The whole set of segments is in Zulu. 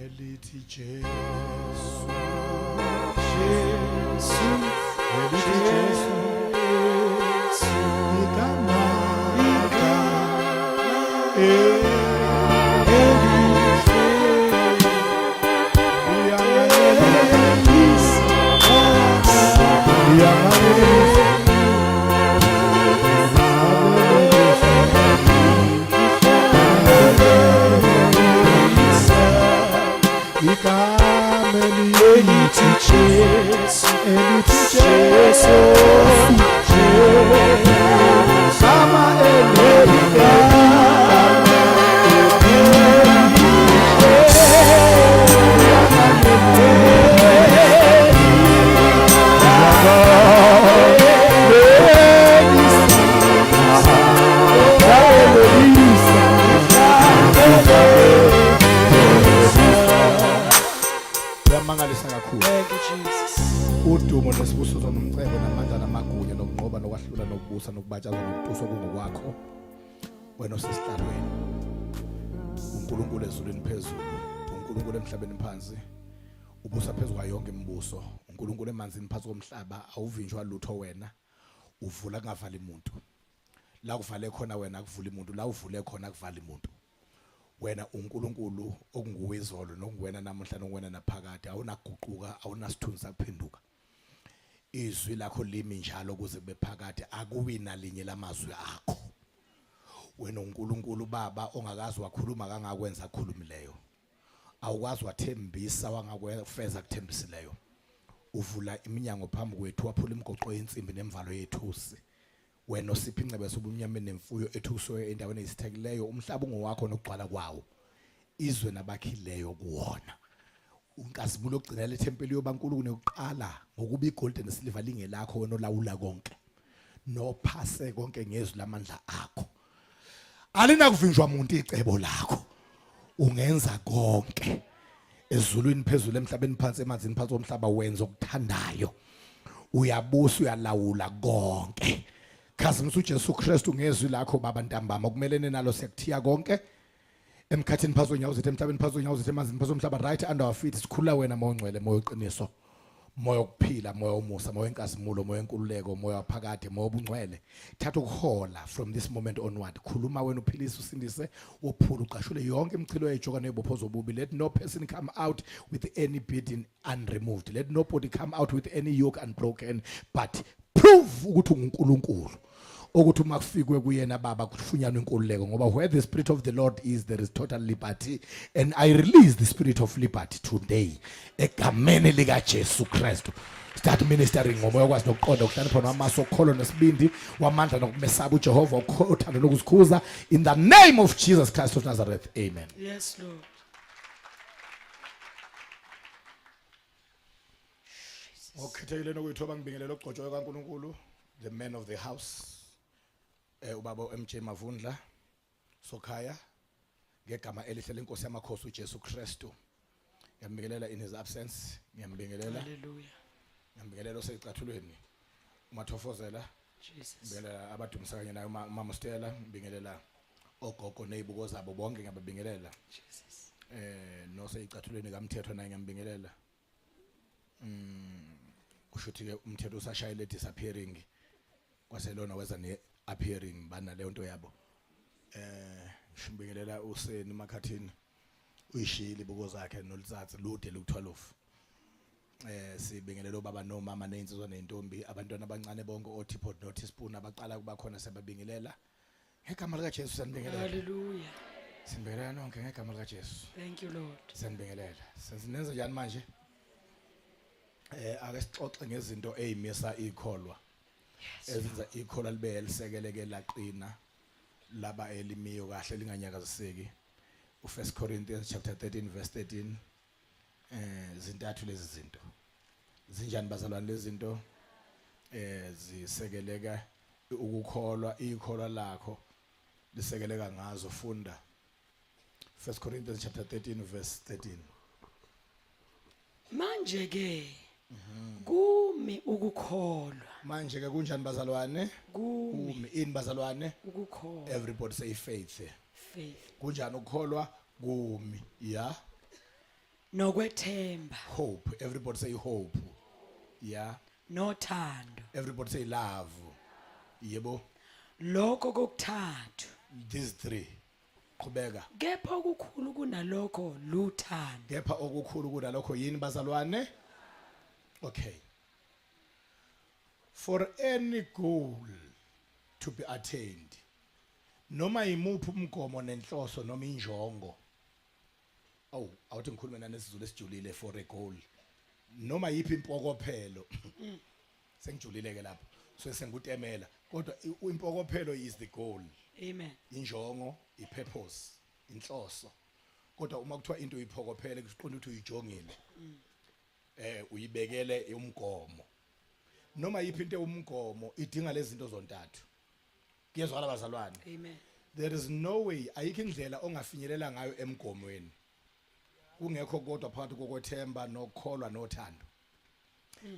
Elithi Jesu, Jesu, elithi Jesu, igama, igama elihle, liyanganelisa, liyanganelisa. Igama elithi Jesu, elithi Jesu, Jesu, gama Uyamangalisa kakhulu. Thank you Jesus. Udumo nesibusiso nomcebo namandla namagunya nokunqoba nokwahlula nokubusa nokubatshazwa nokutuswa kungokwakho. Wena osesihlalweni. uNkulunkulu ezulwini phezulu, uNkulunkulu emhlabeni phansi. Ubusa phezu kwayo yonke imibuso. uNkulunkulu emanzini phansi komhlaba awuvinjwa lutho wena. Uvula kungavali muntu. La kuvale khona wena akuvuli muntu, la uvule khona akuvali muntu. Wena uNkulunkulu okunguwe izolo nokunguwena namuhla nokunguwena naphakade awunakuguquka awunasithunzi sakuphenduka. Izwi lakho limi njalo kuze kube phakade akuwi nalinye lamazwi akho. Wena uNkulunkulu baba ongakazi wakhuluma kangakwenza akhulumileyo. Awukwazi wathembisa wangakwefeza kuthembisileyo. Uvula iminyango phambi kwethu waphula imigoqo yensimbi nemvalo yethusi. Wena osipha incebe sobumnyameni nemfuyo ethuswe endaweni eyisithekileyo, umhlaba ungowakho nokugcwala kwawo, izwe nabakhileyo kuwona. Unkazimulo ogcinela ithempeli yobankulu kunokuqala, ngokuba igolide nesiliva lingelakho, wena olawula konke nophase konke ngezwi lamandla akho. Alinakuvinjwa muntu icebo lakho, ungenza konke ezulwini phezulu, emhlabeni phansi, emanzini phansi komhlaba, wenza okuthandayo, uyabusa, uyalawula konke. Khazimisa uJesu Kristu ngezwi lakho baba. Ntambama kumelene nalo siyakuthiya konke emkhathini phansi konyawo zethu, emhlabeni phansi konyawo zethu, emanzini phansi komhlaba, right under our feet. Sikhula wena moya ongcwele, moya oqiniso, moya wokuphila, moya womusa, moya wenkazimulo, moya wenkululeko, moya waphakade, moya obungcwele. Thatha ukuhola from this moment onward. Khuluma wena, uphilise, usindise, uphule, uqashule yonke imichilo yejoka nezibopho zobubi. Let no person come out with any burden unremoved, let nobody come out with any yoke unbroken, but prove ukuthi unguNkulunkulu ukuthi uma kufikwe kuyena baba kufunyanwa inkululeko, ngoba where the spirit of the Lord is, there is total liberty, and I release the spirit of liberty today egameni lika Jesu Kristu. Start ministering ngomoya okwazi nokuqonda, ukuhlakanipha, namaso okholo nesibindi, wamandla nokumesaba uJehova, uthando lokuzikhuza, in the name of Jesus Christ of Nazareth, amen. Yes Lord. Ngokukhethekile nokuyithoba ngibingelela ogcotshwayo kaNkuluNkulu, the man of the house, ubaba MJ Mavundla Sokhaya, ngegama elihle lenkosi yamakhosi uJesu Kristu. Ngiyambingelela in his absence, ngiyambingelela. Hallelujah. Ngiyambingelela osecathulweni umathofozela. Jesus. Ngibingelela abadumisa kanye naye umama Stella, ngibingelela ogogo nezibuko zabo bonke, ngiyababingelela. Jesus. Noseyicathulweni kaMthetho naye ngiyambingelela. Kusho ukuthi ke umthetho usashayele disappearing kwaselona weza ne appearing banaleyo nto yabo. Ngibingelela useni makhathini uyishiyile ibuko zakhe nolutsatsi lude lu12. Sibingelela obaba nomama nezinsizwa nezintombi, abantwana abancane bonke, o-teapot no teaspoon abaqala kuba khona, siyababingelela ngegama lika Jesu. Siyanibingelela. Hallelujah. Sinibingelela nonke ngegama lika Jesu. Thank you Lord. Siyanibingelela. Senze njani manje? Ake sixoxe ngezinto ezimisa ikholwa, ezenza ikholwa libe elisekeleke laqina, laba elimiyo kahle, linganyakaziseki. U1 Corinthians chapter 13 verse 13. Zintathu lezi zinto. Zinjani bazalwane lezi zinto? Zisekeleka ukukholwa, ikholwa lakho lisekeleka ngazo. Funda 1 Corinthians chapter 13 verse 13. Manje ke kumi ukukholwa. Manje ke kunjani bazalwane? Kumi. Kumi ini bazalwane? Ukukholwa. Everybody say faith. Faith. Kunjani ukukholwa? Kumi ya. Nokwethemba. Hope. Everybody say hope. Yeah. Nothando. Everybody say love. Yebo. Lokho kokuthathu. These three. Qhubeka. Kepha okukhulu kunalokho luthando. Kepha okukhulu kunalokho yini bazalwane? Okay. For any goal to be attained, noma yimuphi umgomo nenhloso noma injongo. Awu, awuthi ngikhulume nanesizulu esijulile for a goal. Noma yiphi impokophelo. Sengijulile ke lapho. So sengikutemela. Kodwa impokophelo is the goal. Amen. Injongo, ipurpose, inhloso. Kodwa uma kuthiwa into uyiphokophele kuqonda ukuthi uyijongile. Uyibekele umgomo. Noma yiphi into umgomo idinga lezi zinto zontathu. Kuyezwakala bazalwane? Amen. There is no way, ayikho indlela ongafinyelela ngayo emgomweni kungekho kodwa phakathi kokwethemba nokukholwa nothando.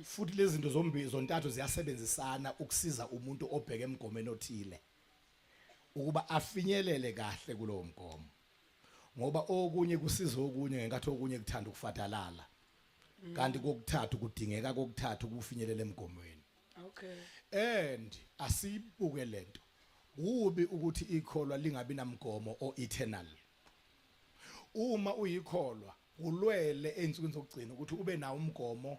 Futhi lezi zinto zombili zontathu ziyasebenzisana ukusiza umuntu obheke emgomweni othile ukuba afinyelele kahle kulowo mgomo, ngoba okunye kusiza okunye ngenkathi okunye kuthanda ukufadalala, kanti kokuthathu kudingeka kokuthathu ukufinyelela emgomweni. And asibuke lento, kubi ukuthi ikholwa lingabi namgomo o eternal. Uma uyikholwa, ulwele einsukwini zokugcina ukuthi ube nawo umgomo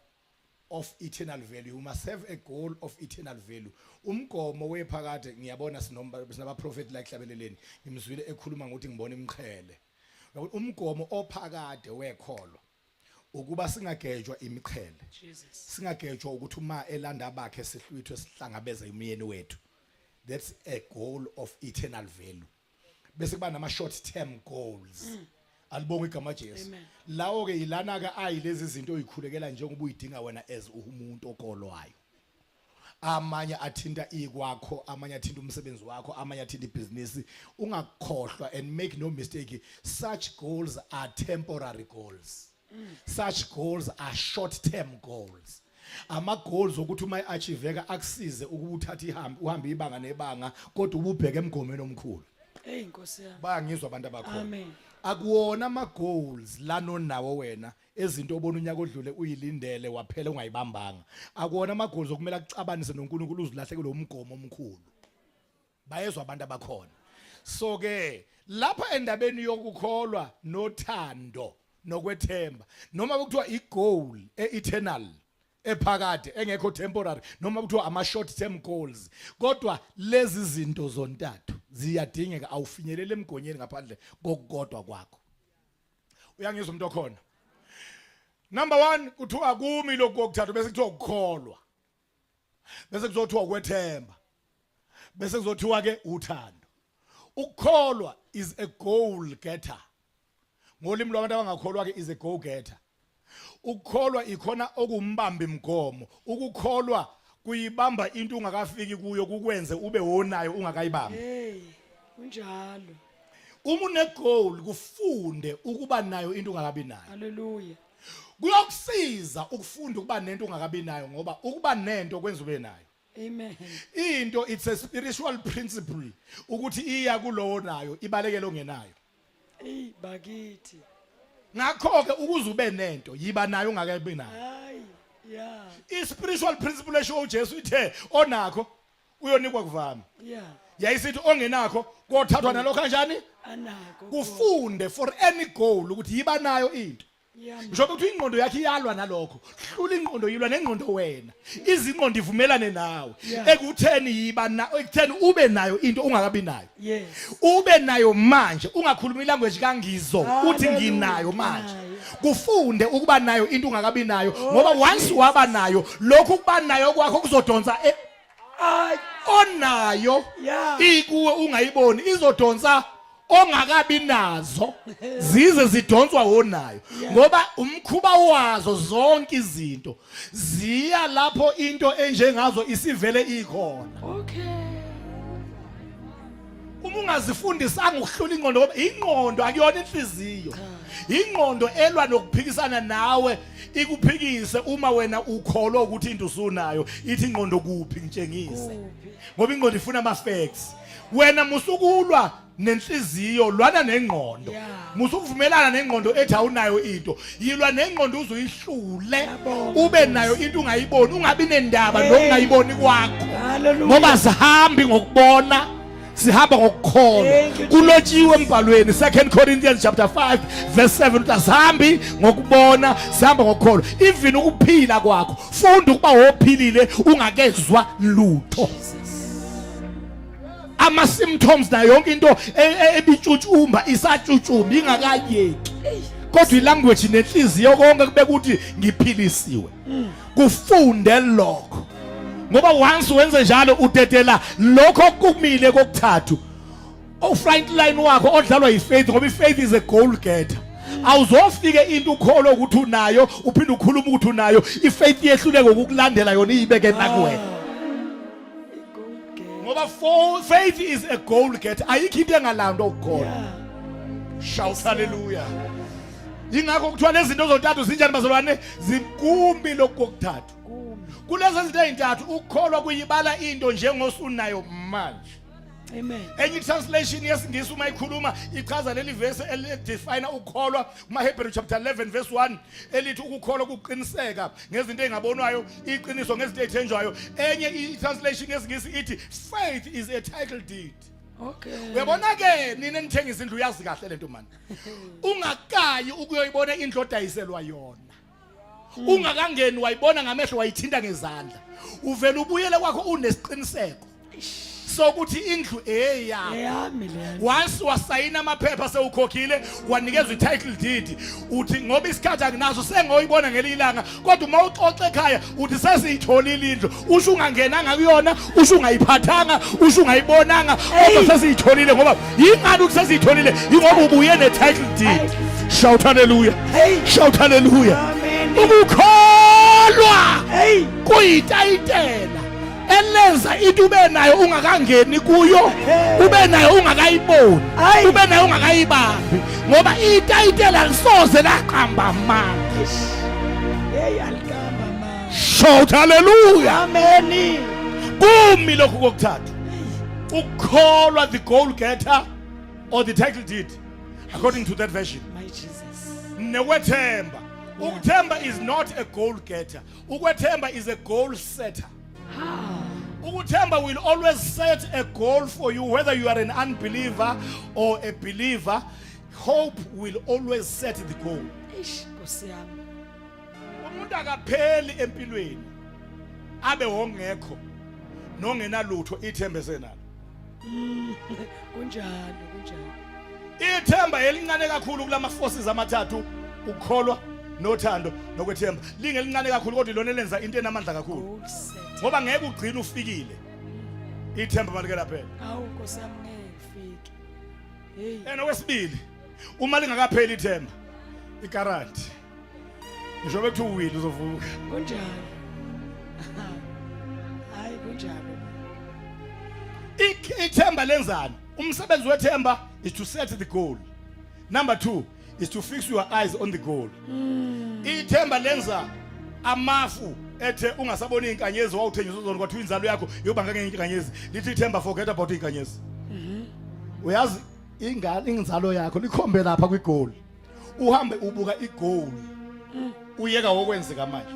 of eternal value. You must have a goal of eternal value, umgomo wephakade. Ngiyabona sinomba sinaba prophet la ehlabeleleni, ngimzwile ekhuluma ngokuthi ngibona imqhele. Umgomo ophakade wekholwa ukuba singagejwa imiqhele, Jesus. Singagejwa ukuthi uma elanda abakhe sihlwithwe sihlangabeze umyeni wethu. That's a goal of eternal value. Bese kuba nama short term goals. Alibonga igama Jesu. Amen. Lawo ke ilana ke ayilezi zinto oyikhulekela njengoba uyidinga wena as umuntu okholwayo. Amanye athinta ikwakho, amanye athinta umsebenzi wakho, amanye athinta ibhizinisi. Ungakhohlwa and make no mistake, such goals are temporary goals, such goals are short term goals. Ama goals ukuthi uma achieveka akusize ukuba uthathe ihambe, uhambe ibanga nebanga, kodwa ububheke emgomeni omkhulu. Hey Nkosi yami. Bayangizwa abantu abakhona? Amen. Akuwona ama goals lano nawo wena ezinto obona unyaka odlule uyilindele waphela ungayibambanga. Akuwona ama goals okumele akucabanise noNkulunkulu uzilahlekele umgomo omkhulu. Bayezwa abantu abakhona? So ke lapha endabeni yokukholwa nothando nokwethemba, noma kuthiwa igoal e-eternal, ephakade, engekho temporary, noma kuthiwa ama short term goals, kodwa lezi zinto zontathu ziyadingeka. Awufinyelele emgonyeni ngaphandle kokukodwa kwakho. Uyangizwa umuntu okhona? Number 1, kuthiwa kumi lokhu kokuthathu, bese kuthiwa ukukholwa, bese kuzothiwa ukwethemba, bese kuzothiwa ke uthando. Ukukholwa is a goal getter. Ngolimi lwabantu abangakholwa ke, is a go getter. Ukukholwa ikhona okumbamba imgomo. Ukukholwa kuyibamba into ungakafiki kuyo, kukwenze ube wonayo ungakayibambi. Hey, kunjalo. Uma une goal, kufunde ukuba nayo into ungakabi nayo. Hallelujah. Kuyokusiza ukufunda ukuba nento ungakabi nayo, ngoba ukuba nento kwenza ube nayo. Amen. Into, it's a spiritual principle ukuthi iya kulowo nayo, ibalekele ongenayo. Ey bakithi. Ngakho ke ukuze ube nento, yiba nayo ungakabi nayo. Hayi, yeah. I spiritual principle esho uJesu ithe onakho uyonikwa kuvama. Yayisithi ongenakho kothathwa nalokho kanjani? Anako. Kufunde for any goal ukuthi yiba nayo into. Ngisho ukuthi ingqondo yakhe iyalwa nalokho, hlula ingqondo, yilwa nengqondo wena, izingqondo ivumelane nawe ekutheni yiba na, ekutheni ube nayo into ungakabi nayo. Ube nayo manje, ungakhuluma ilanguage kangizo, uthi nginayo manje. Kufunde ukuba nayo into ungakabi nayo, ngoba once waba nayo, lokhu kuba nayo kwakho kuzodonsa Ay, onayo. Ikuwe ungayiboni, izodonsa ongakabi nazo, zize zidonswa wonayo, ngoba umkhuba wazo zonke izinto ziya lapho into enjengazo isivele ikhona. Uma ungazifundisanga ukuhlula ingqondo, ngoba ingqondo akuyona inhliziyo, ingqondo elwa nokuphikisana nawe, ikuphikise uma wena ukholwa ukuthi into usunayo. Ithi ingqondo, kuphi? Ngitshengise. Kuphi? Ngoba ingqondo ifuna ama facts. Wena musukulwa. Nenhliziyo, lwana nengqondo. Musa ukuvumelana nengqondo ethi awunayo into. Yilwa nengqondo uzoyihlule, ube nayo into ungayiboni, ungabi nendaba nokungayiboni kwakho. Ngoba sihambi ngokubona, sihamba ngokukholwa. Kulotshiwe embhalweni 2 Corinthians chapter 5 verse 7 ukuthi asihambi ngokubona, sihamba ngokukholwa. Even ukuphila kwakho, funda ukuba wophilile ungakezwa lutho. Ama symptoms nayo yonke into ebitshutshumba isatshutshumba ingakayeki, kodwa ilanguage nenhliziyo konke kube ukuthi ngiphilisiwe. Kufunde lokho, ngoba once wenze njalo udedela lokho kumile kokuthathu, o-front line wakho odlalwa yifaith, ngoba ifaith is a goal getter. Awuzofike into ukholwe ukuthi unayo, uphinde ukhuluma ukuthi unayo, ifaith yehluleke ukukulandela yona iyibeke nakuwena, ngoba faith is a goal getter. Ayikho into engalandwa ukukholwa. Shout hallelujah! Ingakho kuthiwa lezi zinto zontathu zinjani, bazalwane? Zikumbi lokhu kokuthathu. Kulezi zinto ezintathu, ukukholwa kuyibala into njengosunayo manje. Amen. Enye translation yesiNgisi uma ikhuluma ichaza leli verse elidefine ukukholwa kumaHebrew chapter 11 verse 1 elithi ukukholwa kuqiniseka ngezinto ezingabonwayo, iqiniso ngezinto ezithenjwayo. Enye i-translation yesiNgisi ithi faith is a title deed. Uyabona ke nina enithenga izindlu, uyazi kahle lento mani. Ungakayi ukuyoyibona indlu odayiselwa yona, ungakangeni wayibona ngamehlo, wayithinta ngezandla, uvela ubuyele kwakho unesiqiniseko sokuthi indlu eyakho. Eyami leya. Once wasayina amaphepha, sewukhokhile, wanikezwa i-title deed, uthi ngoba isikhathi anginaso, sengoyibona ngelinye ilanga. Kodwa uma uxoxa ekhaya uthi sesiyitholile indlu, usho ungangenanga kuyona, usho ungayiphathanga, usho ungayibonanga, kodwa sesiyitholile. Ngoba yingani ukuthi sesiyitholile? Yingoba ubuye ne-title deed. Shout hallelujah! Hey. Shout hallelujah! Amen. Ukukholwa Hey. kuyitayitela elenza into ube nayo ungakangeni kuyo, ube nayo ungakayiboni, Ayi. ube nayo ungakayibambi, ngoba itayitela lisoze laqamba amanga. Hey, alikamba ma. Shout hallelujah! Amen. Kumi lokhu kokuthathu: ukukholwa, the goal getter or the title deed according to that version, My Jesus. nekwethemba. Ukuthemba is not a goal getter, ukwethemba is a goal setter. Ukuthemba will always set a goal for you, whether you are an unbeliever or a believer. Hope will always set the goal. Eish, Nkosi yami. Umuntu akapheli empilweni abe wongekho nongenalutho ithemba senalo. Kunjalo, kunjalo. Ithemba elincane kakhulu kulama forces amathathu, ukukholwa nothando nokwethemba, lingelincane kakhulu, kodwa ilona elenza into enamandla kakhulu. Goal set. Ngoba ngeke ugcine ufikile ithemba malikela phela. Awu Nkosi yami, ngeke ufike. Hey. And okwesibili, uma lingakapheli ithemba, iguarantee, ngisho bekuthiwa uwile, uzovuka. Kunjalo. Hayi, kunjalo. Ithemba lenzani? Umsebenzi wethemba is to set the goal. Number 2 is to fix your eyes on the goal. Ithemba lenza amafu ethe ungasaboni inkanyezi wawuthengiswa zona, kwathiwa inzalo yakho yoba ngangenkanyezi. Lithi ithemba, forget about inkanyezi. Uyazi ingane, inzalo yakho likhombe lapha kwigoal, uhambe ubuka igoal, uyeka wokwenzeka manje.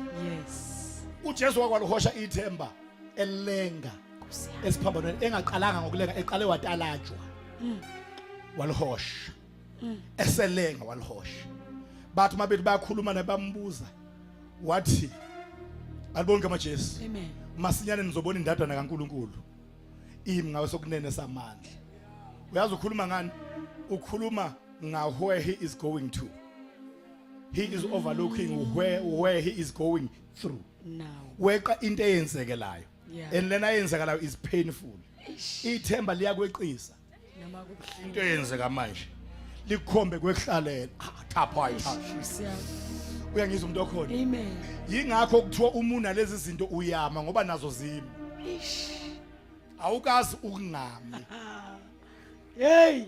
UJesu wakwalihosha ithemba elenga Nkosi yami. Esiphambanweni, engaqalanga ngokulenga, eqale watalajwa, walihosha eselenga, walihosha. Bathi mabethi bayakhuluma naye, bambuza, wathi alibonke amaJesu. Amen. Masinyane nizobona indadana kaNkuluNkulu imi ngawe sokunene samandla. Uyazi ukhuluma ngani? Ukhuluma nga where he is going to. He is overlooking where he is going through. Now. Weqa into eyenzekelayo, and lena eyenzekalayo is painful. Ithemba liyakweqisa Noma kubuhlungu. Into eyenzeka manje, likhombe kwekuhlalela. Ah, thapha ayithatha. Nkosi yami. Uyangizwa umuntu okhona? Amen. Yingakho kuthiwa uma unalezi zinto uyama, ngoba nazo zimi. Eish. Awukazi ukungami. Hey.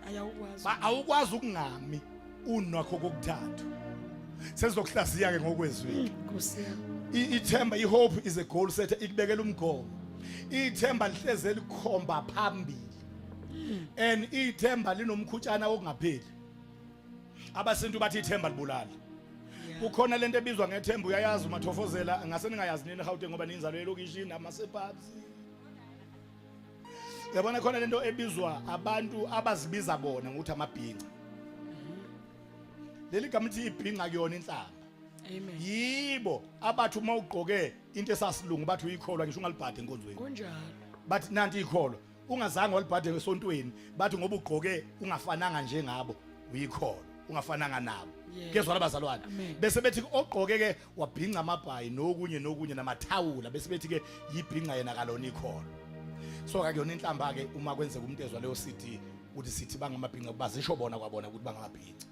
Ayawukwazi. Awukwazi ukungami unakho kokuthathu. Sesizokuhlaziya ke ngokwezwi. Nkosi yami. Ithemba, i-hope is a goal setter, ikubekela umgomo. Ithemba lihleze likhomba phambili. And ithemba linomkhutshana wokungapheli. Abasintu bathi ithemba libulala. Kukhona lento ebizwa ngethemba, uyayazi umathofozela, ngase ningayazi nini eGauteng ngoba ninzalo yelokishini namasebhabs. Yabona khona lento ebizwa abantu abazibiza bona ngokuthi amabhinca. Leli gama lithi ibhinca kuyona inhlamba. Amen. Yibo abathi uma ugqoke into esasilungu bathi uyikholwa ngisho ungalibhadi enkonzweni. Kunjalo. Bathi nanti ikholwa. Ungazange walibhade esontweni bathi ngoba ugqoke ungafananga njengabo uyikholwa ungafananga nabo. Kuyezwala bazalwane. Bese bethi ogqoke ke wabhinca amabhayi nokunye nokunye namathawula bese bethi ke yibhinca yena kalona ikholwa. So akuyona inhlamba ke uma kwenzeka umuntu ezwa leyo CD ukuthi sithi bangamabhinca bazisho bona kwabona ukuthi bangamabhinca.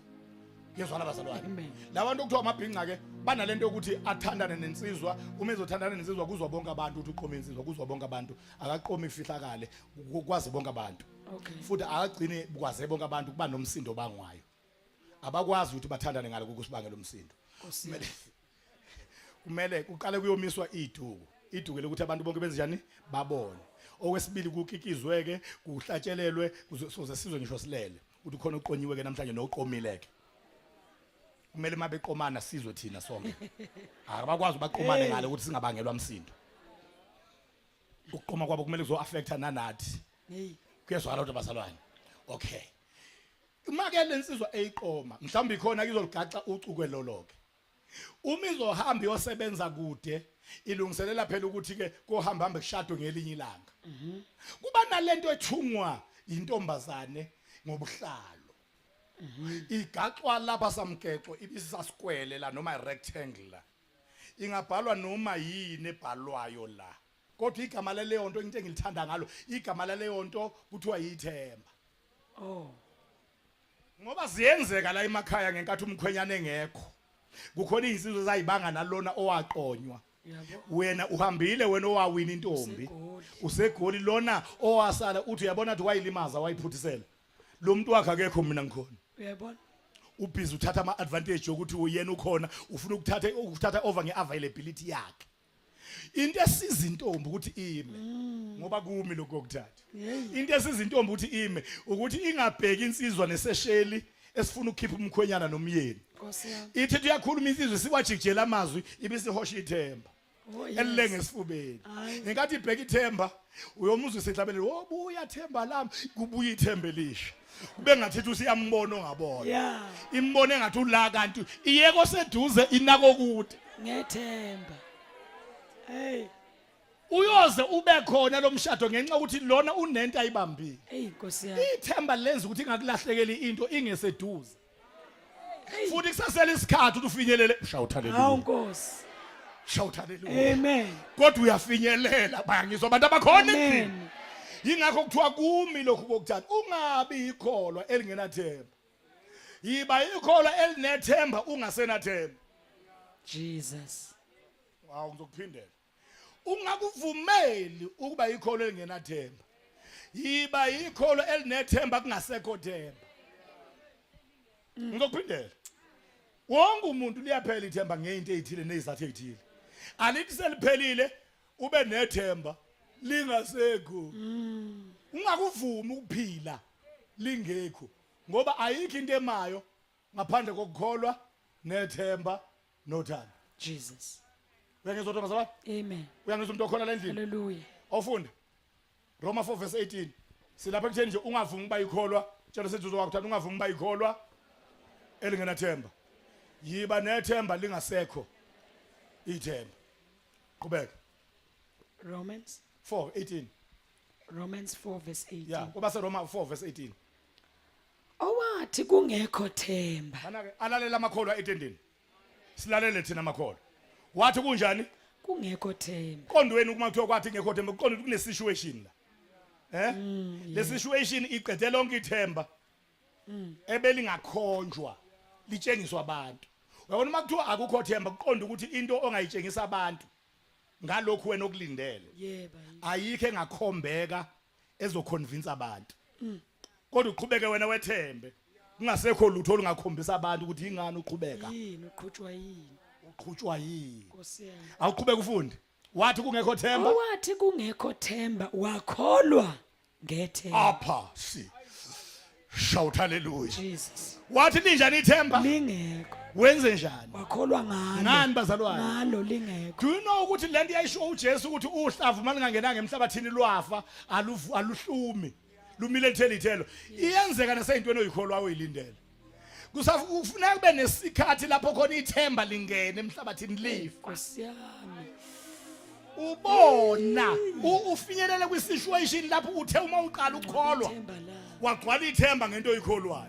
Ngiyezwana bazalwane. Labantu okuthiwa amabhinca ke banalento yokuthi athandane nensizwa, uma ezothandana nensizwa kuzwa bonke abantu ukuthi uqome insizwa, kuzwa bonke abantu, akaqomi ifihlakale, kwazi bonke abantu. Okay. Futhi akagcini kwaze bonke abantu kuba nomsindo bangwayo. Abakwazi ukuthi bathandane ngalo kusibangela umsindo. Kumele kumele kuqale kuyomiswa iduku. Iduku lokuthi abantu bonke benze njani babone. Okwesibili kukikizweke, kuhlatshelelwe, kuze sizwe ngisho silele. Ukuthi khona oqonyiwe ke namhlanje noqomile ke. Kumele uma beqomana sizwe thina sonke. Akabakwazi ubaqomane ngale ukuthi singabangelwa umsindo. Ukuqoma kwabo kumele kuzo affecta nanathi. Hey. Kuyezwakala kodwa bazalwane. Okay. Uma ke lensizwa eyiqoma, mhlawumbe ikhona kizoligaxa ucukwe loloke. Uma izohamba iyosebenza kude, ilungiselela phela ukuthi ke kohamba hambe kushadwe ngelinye ilanga. Kuba nalento ethungwa intombazane ngobuhlalo. Igaxwa lapha samgexo ibisasikwele la noma rectangle la. Ingabhalwa noma yini ebhalwayo la. Kodwa igama laleyo nto into engilithanda ngalo, igama laleyo nto kuthiwa yithemba. Oh. Ngoba ziyenzeka la emakhaya ngenkathi umkhwenyana engekho. Kukhona izinsizwa ezayibanga nalona owaqonywa. Yabo. Wena uhambile wena owawina intombi. Usegoli. Usegoli lona owasala uthi uyabona ukuthi wayilimaza wayiphuthisela. Lo muntu wakhe akekho mina ngikhona. Uyabona? Ubhizi uthatha ama advantage yokuthi uyena ukhona ufuna ukuthatha over ngeavailability yakhe. Into esiza intombi ukuthi ime ngoba kumi lokho kokuthatha. Into esiza intombi ukuthi ime ukuthi ingabheki insizwa nesesheli esifuna ukukhipha umkhwenyana nomyeni. Nkosi yami. Ithi uyakhuluma insizwa siwajikijela amazwi ibisihosha ithemba. Oh, yes. Elilenge esifubeni. Hayi. Ngenkathi ibheka ithemba uyomuzwa isehlabelele wobuya themba lami kubuya ithemba elisha. Kube ngathi usiyambona ongabona. Yeah. Imbone engathi ula kanti iyeko seduze inako kude. Ngethemba. Hey. Uyoze ube khona lo mshado ngenxa ukuthi lona unento ayibambile. Hey Nkosi yami. Ithemba lenza ukuthi ingakulahlekeli into ingeseduze. Futhi kusasele isikhathi ukuthi ufinyelele. Shout Hawu hallelujah. Nkosi. Shout hallelujah. Amen. Kodwa uyafinyelela bayangizwa abantu abakhona endlini. Amen. Yingakho kuthiwa kumi lokhu kokuthatha ungabi ikholwa elingenathemba. Yiba ikholwa elinethemba ungasenathemba. Jesus. Hawu ngizokuphindela. Ungakuvumeli ukuba ikholwa elingenathemba. Yiba ikholwa elinethemba kungasekho themba. Ngizokuphindela. Wonke umuntu liyaphela ithemba ngeinto ezithile nezizathu ezithile. Alithi seliphelile ube nethemba lingasekho. Ungakuvumi ukuphila lingekho ngoba ayikho into emayo ngaphandle kokukholwa nethemba nothando. Jesus. Uyangizwa ntombazana? Amen. Uyangizwa umuntu okhona la endlini? Hallelujah. Awufunda. Roma 4 verse 18. Silapha ekutheni nje ungavumi uba ikholwa, tshela seduze wakho uthanda ungavumi uba ikholwa elingenathemba. Yiba nethemba lingasekho ithemba. Qhubeka. Romans 4:18. Romans 4 verse 18. Yeah, kuba seRoma 4 verse 18. Owathi kungekho themba. Mana ke alalela amakholwa etendeni. Silalele thina amakholwa. Wathi kunjani? Kungekho themba. Qondweni uma kuthiwa kwathi ngekho themba kuqonda ukuthi kune situation la. Eh? Le situation iqede lonke ithemba. Ebelingakhonjwa litshengiswa abantu. Uyabona uma kuthiwa akukho themba kuqonda ukuthi into ongayitshengisa abantu ngalokhu wena okulindele. Yebo. Ayikho engakhombeka ezoconvince abantu. Kodwa uqhubeke wena wethembe. Kungasekho lutho olungakhombisa abantu ukuthi ingani uqhubeka. Yini uqhutshwa yini? Uqhutshwa yini? Nkosi yami. Awuqhubeke ufunde. Wathi kungekho themba. Owathi kungekho themba wakholwa. Ngethemba. Apha si. Shout hallelujah. Jesus. Wathi linjani ithemba? Lingekho. Wenze njani? Wakholwa ngalo. Ngani bazalwane? Ngalo lingekho. Do you know ukuthi lento yayisho uJesu ukuthi uhlavu malingangenanga emhlabathini lwafa aluhlumi. Lumile lithelo ithelo. Iyenzeka naseyintweni oyikholwayo uyilindele. Kusafuneka kube nesikhathi lapho khona ithemba lingene emhlabathini lifa. Nkosi yami. Ubona ufinyelele kwisituation lapho uthe uma uqala ukukholwa wagcwala ithemba ngento oyikholwayo.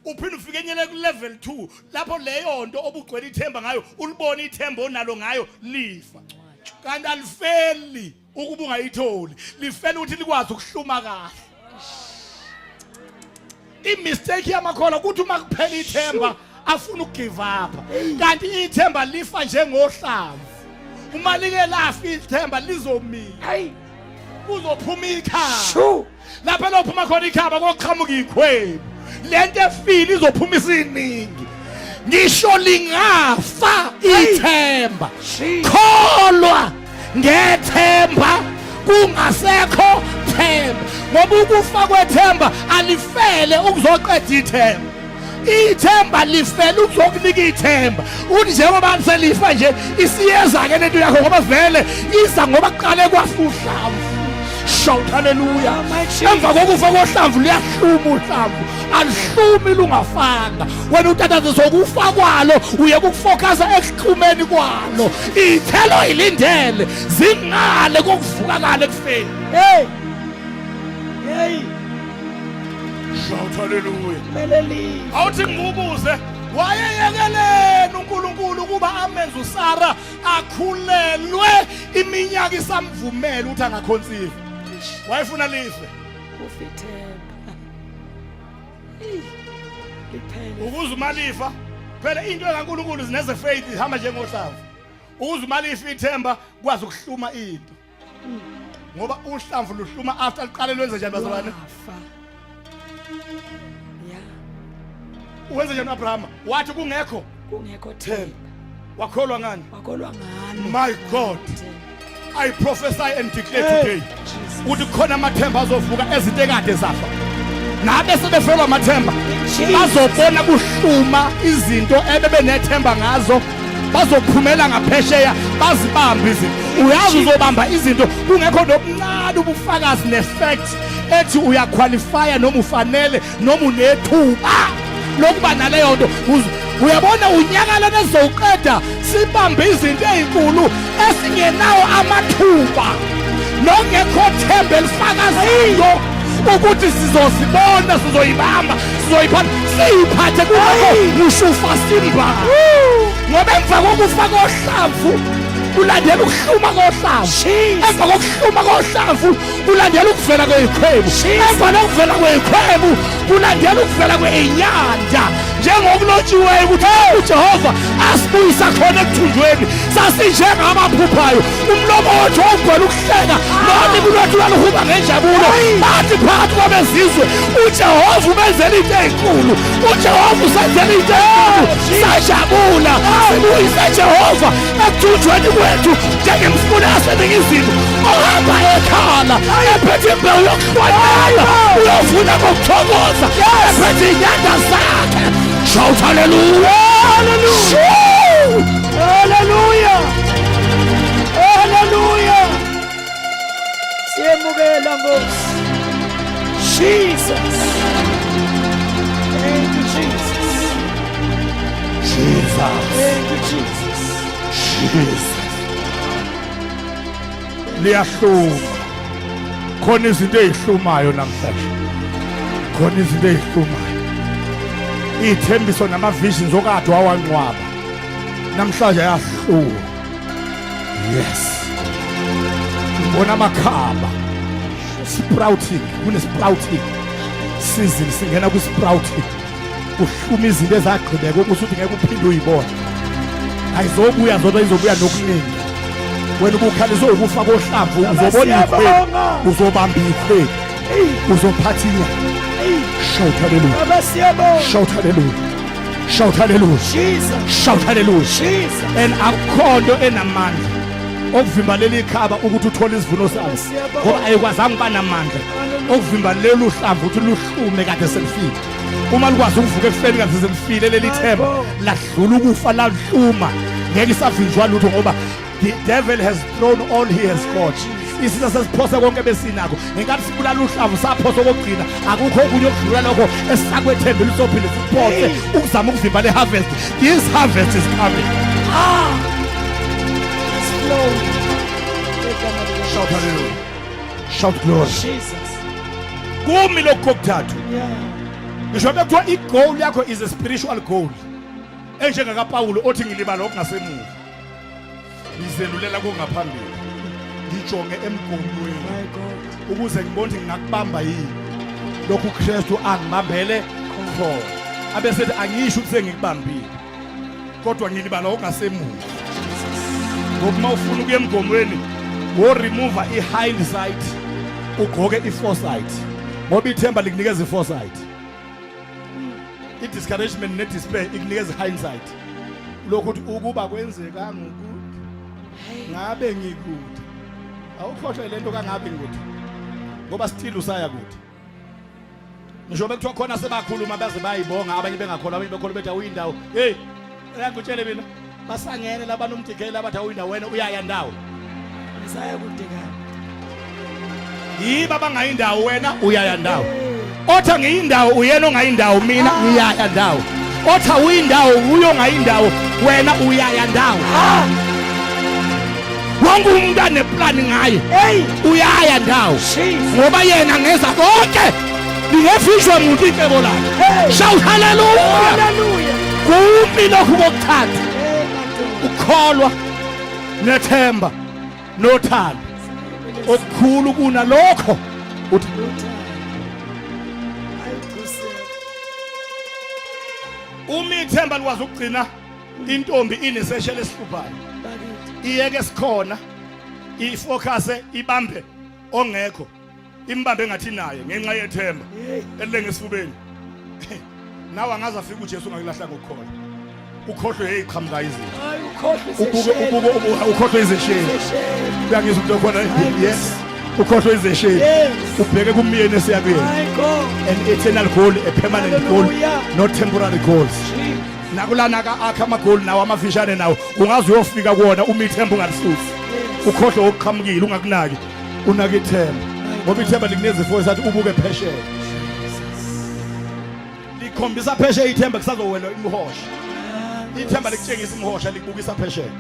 Uphinde ufikenyele ku level 2 lapho leyo nto obugcwele ithemba ngayo ulibona ithemba onalo ngayo lifa. Kanti alifeli ukuba ungayitholi, lifela ukuthi likwazi ukuhluma kahle. I-mistake yamakholwa ukuthi uma kuphela ithemba afuna ukugive up, kanti ithemba lifa njengohlamvu. Uma like lafa ithemba lizomila, Hayi. kuzophuma ikhaba. Shu. Lapho elophuma khona ikhaba koqhamuka ikhwebu. Lento efile izophuma isiningi. Ngisho lingafa ithemba, kholwa ngethemba kungasekho themba, ngoba ukufa kwethemba alifele ukuzoqeda ithemba. Ithemba lifele ukuzokunika ithemba. Uthi njengoba selifa nje isiyeza ke lento yakho, ngoba vele iza ngoba kuqale kwafa uhlamvu. Shout hallelujah. Emva kokufa kohlamvu luyahluma uhlamvu, aluhlumi lungafanga. Wena utataziswa ukufa kwalo, uye kukufocusa ekuhlumeni kwalo. Ithelo ilindele zingale kokuvuka kale ekufeni. Hey. Hey. Shout hallelujah. Kumele life. Awuthi ngikubuze, wayeyekeleni uNkulunkulu ukuba amenze uSara akhulelwe iminyaka isamvumela ukuthi angaconceive? Wayefuna life. Kufa ithemba. Liphele. Ukuze umalifa phela into kaNkulunkulu zineze faith ihamba njengohlamvu. Ukuze umalifa ithemba kwazi ukuhluma into. Ngoba uhlamvu luhluma after liqale lwenze njani bazalwane? Wafa. Yeah. Wenze njani uAbraham? Wathi kungekho Kungekho themba. themba. Wakholwa ngani? Wakholwa ngalo. My God. Ithemba. I prophesy and declare today Jesus. ukuthi khona amathemba azovuka ezinto ekade zafa. Nabe sebefelwa amathemba Jesus. bazobona kuhluma izinto ebebenethemba ngazo, bazophumela ngaphesheya bazibambe izinto. Uyazi uzobamba izinto kungekho nobuncane ubufakazi nefact ethi uyaqualifya noma ufanele noma unethuba lokuba naleyo nto. Uyabona unyaka lona sizowuqeda sibambe izinto ezinkulu esingenawo amathuba nongekho themba elifakazayo ukuthi sizozibona, sizoyibamba, sizoyiphatha, siyiphathe kungekho ngisho simba. Ngoba emva kokufa kohlamvu kulandela ukuhluma kohlamvu, emva kokuhluma kohlamvu kulandela ukuvela kweyikhwebu, emva kokuvela kweyikhwebu kulandela ukuvela kweyinyanda. Njengokulotshiweyo ukuthi uJehova asibuyisa khona ekuthunjweni sasinjengamaphuphayo, umlomo wethu wawugcwele ukuhleka nolimi lwethu lwaluhuba ngenjabulo. Bathi phakathi kwabezizwe, uJehova ubenzela into ezinkulu, uJehova usenzela into enkulu, sajabula. Sibuyise Jehova ekuthunjweni kwethu njengemfula yaseningizimu ohamba ekhala ephethe imbewu yokuhlwanyela, uyovuna ngokuthokoza ephethe inyanda zakhe. Shout hallelujah. Hallelujah. Hallelujah. Hallelujah. Siyemukela Nkosi. Jesus. Thank you Jesus. Jesus. Thank you Jesus. Jesus. Liyahluma. Khona izinto ezihlumayo namhlanje. Khona izinto ezihlumayo. Ithembiso nama visions okade wawanqwaba. Namhlanje ayahluma. Yes. Ngibona amakhaba. Sprouting, kune sprouting. Season singena ku sprouting. Kuhluma izinto ezagqibeka ukuthi ngeke uphinde uyibone. Ayizobuya zodwa, izobuya nokuningi. Wena ubukhaliswe ukufa kohlamvu, uzobona ikhwebu, uzobamba ikhwebu, uzophatha inyama. Shout hallelujah. Baba siyabonga. Shout hallelujah. Shout hallelujah. Jesus. Shout hallelujah. Jesus. And akukho nto enamandla Okuvimba leli khaba ukuthi uthole isivuno salo. Ngoba ayikwazanga uba namandla okuvimba lelu hlamvu ukuthi luhlume kade selifile. Uma likwazi ukuvuka ekufeni kade selifile leli themba ladlula ukufa lahluma. Ngeke isavinjwa lutho ngoba the devil has thrown all he has got. Isitha sesiphose konke besinakho. Ngenkathi sibulala uhlamvu saphosa okokugcina, akukho okunye okudlula lokho esisakwethembile usophinde siphose ukuzama ukuvimba le harvest. This harvest is coming. Ah! It's flowing. Shout hallelujah. Shout glory. Jesus. Kumi lokhu kokuthathu. Yeah. Ngisho bekuthiwa i-goal yakho is a spiritual goal. EnjengakaPawulu othi ngilibala okungasemuva. Ngizelulela kongaphambili. Ngijonge emgomweni. My God. Ukuze ngibone ukuthi ngingakubamba yini. Lokhu uKristu angibambele khona. Abesethi angisho ukuthi sengikubambile. Kodwa ngilibala okungasemuva. Ngoba uma ufuna ukuya emgomweni, wo remove i-hindsight ugqoke i-foresight. Ngoba ithemba likunikeza i-foresight. I-discouragement ne-despair ikunikeza i-hindsight. Lokhu ukuthi ukuba kwenzekanga ukuthi ngabe ngikude. Awukhohlwe lento kangabe ngikude. Ngoba still usaya kude. Ngisho bekuthiwa khona sebakhuluma baze bayibonga abanye bengakholwa abanye bekholwa bethi awuyindawo. Hey, uyangitshele mina basangene labantu umdikela abathi awuyindawo wena uyaya ndawo. Ngisaya kude kabi. Yiba bangayindawo wena uyaya ndawo. Othi angiyindawo uyena ongayindawo mina ngiyaya ndawo. Othi awuyindawo uyo ongayindawo wena uyaya ndawo. Wonke umuntu aneplani ngaye. Hey! Uyaya ndawo. Jesus. Ngoba yena ngeza konke. Lingefishwa muntu icebo lakhe. Hey! Shout hallelujah. Hallelujah. Kuphi lokhu kokuthathu? Hey, madoda. Ukukholwa nethemba nothando okukhulu kunalokho uthi Uthando. Hayi Nkosi. uma ithemba likwazi ukugcina intombi ineseshele esihluphayo Bakithi. iyeke sikhona ifocus ibambe ongekho imbambe engathi naye ngenxa yethemba Hey. elilenge esifubeni nawe angaze afike uJesu ungakulahla ngokukholwa ukhohlwe hey qhamuka izinto Hayi ukhohlwe ubuke izesheli. ubuke ukhohlwe izesheli Izesheli. uyangizwa umuntu okhona yes ukhohlwe izesheli Yes. ubheke kumyeni esiya kuyena My God. an eternal goal a permanent goal Hallelujah. not temporary goals Jesus. nakulana ka akha amagoli nawo amafishane nawo ungaze uyofika kuwona uma ithemba ungalisusi ukhohlwe okuqhamukile ungakunaki unake ithemba ngoba ithemba likunezifo esathi ubuke phesheya likhombisa phesheya ithemba kusazowela imihosha ithemba likutshengisa imihosha likubukisa phesheya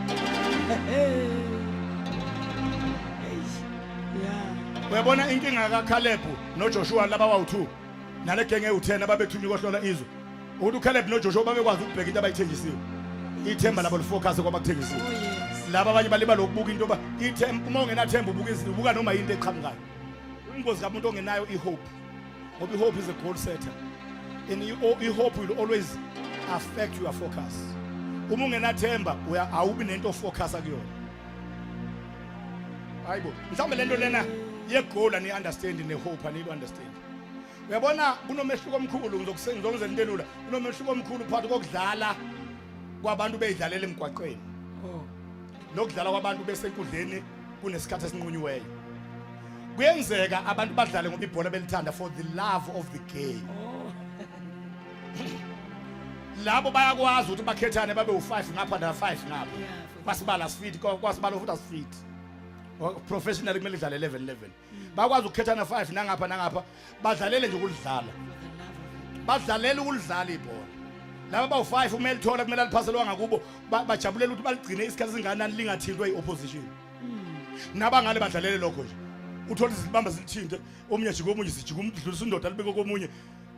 uyabona inkinga kaCaleb noJoshua laba bawu2 nale genge ewu10 ababethunywa kohlola izwe ukuthi uCaleb noJoshua babekwazi ukubheka into abayithengisiwe ithemba labo lifocus kwabakuthengisiwe Oh, laba abanye balibala ukubuka into ba ithemba uma ungenathemba ubuka izinto ubuka noma yinto eqhamukayo ingozi kamuntu ongenayo ihope ngoba ihope is a goal setter and ihope will always affect your focus uma ungenathemba uya awubi nento ofocus kuyona hayibo mhlawumbe lento lena yegoal ani understand ne hope ani understand uyabona kunomehluko omkhulu ngizokwenza into elula kunomehluko omkhulu phakathi kokudlala kwabantu beyidlalela emgwaqweni Oh. nokudlala kwabantu besenkundleni kunesikhathi esinqunyiweyo kuyenzeka abantu badlale ngoba ibhola belithanda for the love of the game Oh. labo bayakwazi ukuthi bakhethane babe u5 ngapha na 5 ngapha Yeah, kwasibala sifit kwasibala futhi asifit professionally kumele idlale 11 11 bakwazi ukukhethana 5 nangapha nangapha badlalele nje ukulidlala badlalele ukulidlala ibhola laba bawu-5 uma elithola kumele aliphaselwa ngakubo bajabulela ukuthi baligcine isikhathi singanani lingathintwa i-opposition nabangale badlalele lokho nje uthole izibamba zilithinte omunye ajike omunye zijike umdlulisa indoda alibeke komunye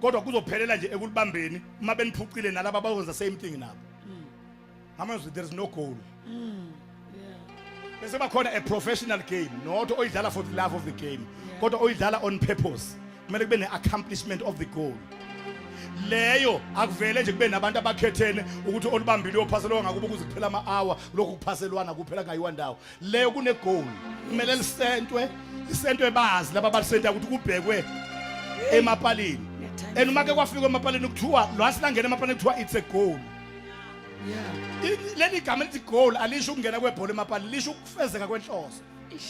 kodwa kuzophelela nje ekulibambeni uma beniphucile nalaba bakwenza same thing nabo ngamazwi there is no goal bese bakhona a professional game not oyidlala for the love of the game kodwa oyidlala on purpose kumele kube ne-accomplishment of the goal leyo akuvele nje kube nabantu abakhethene ukuthi olubambile uyophaselwa ngakubo kuze kuphela ama-hour lokhu kuphaselwana kuphela kungayiwa ndawo leyo kune-goal kumele lisentwe lisentwe bazi laba abalisenta ukuthi kubhekwe emapalini and uma ke kwafika emapalini kuthiwa lwasi langena emapalini kuthiwa it's a goal. Yeah. Leli gama elithi goal alisho ukungena kwebhola emapali, lisho ukufezeka kwenhloso. Ish.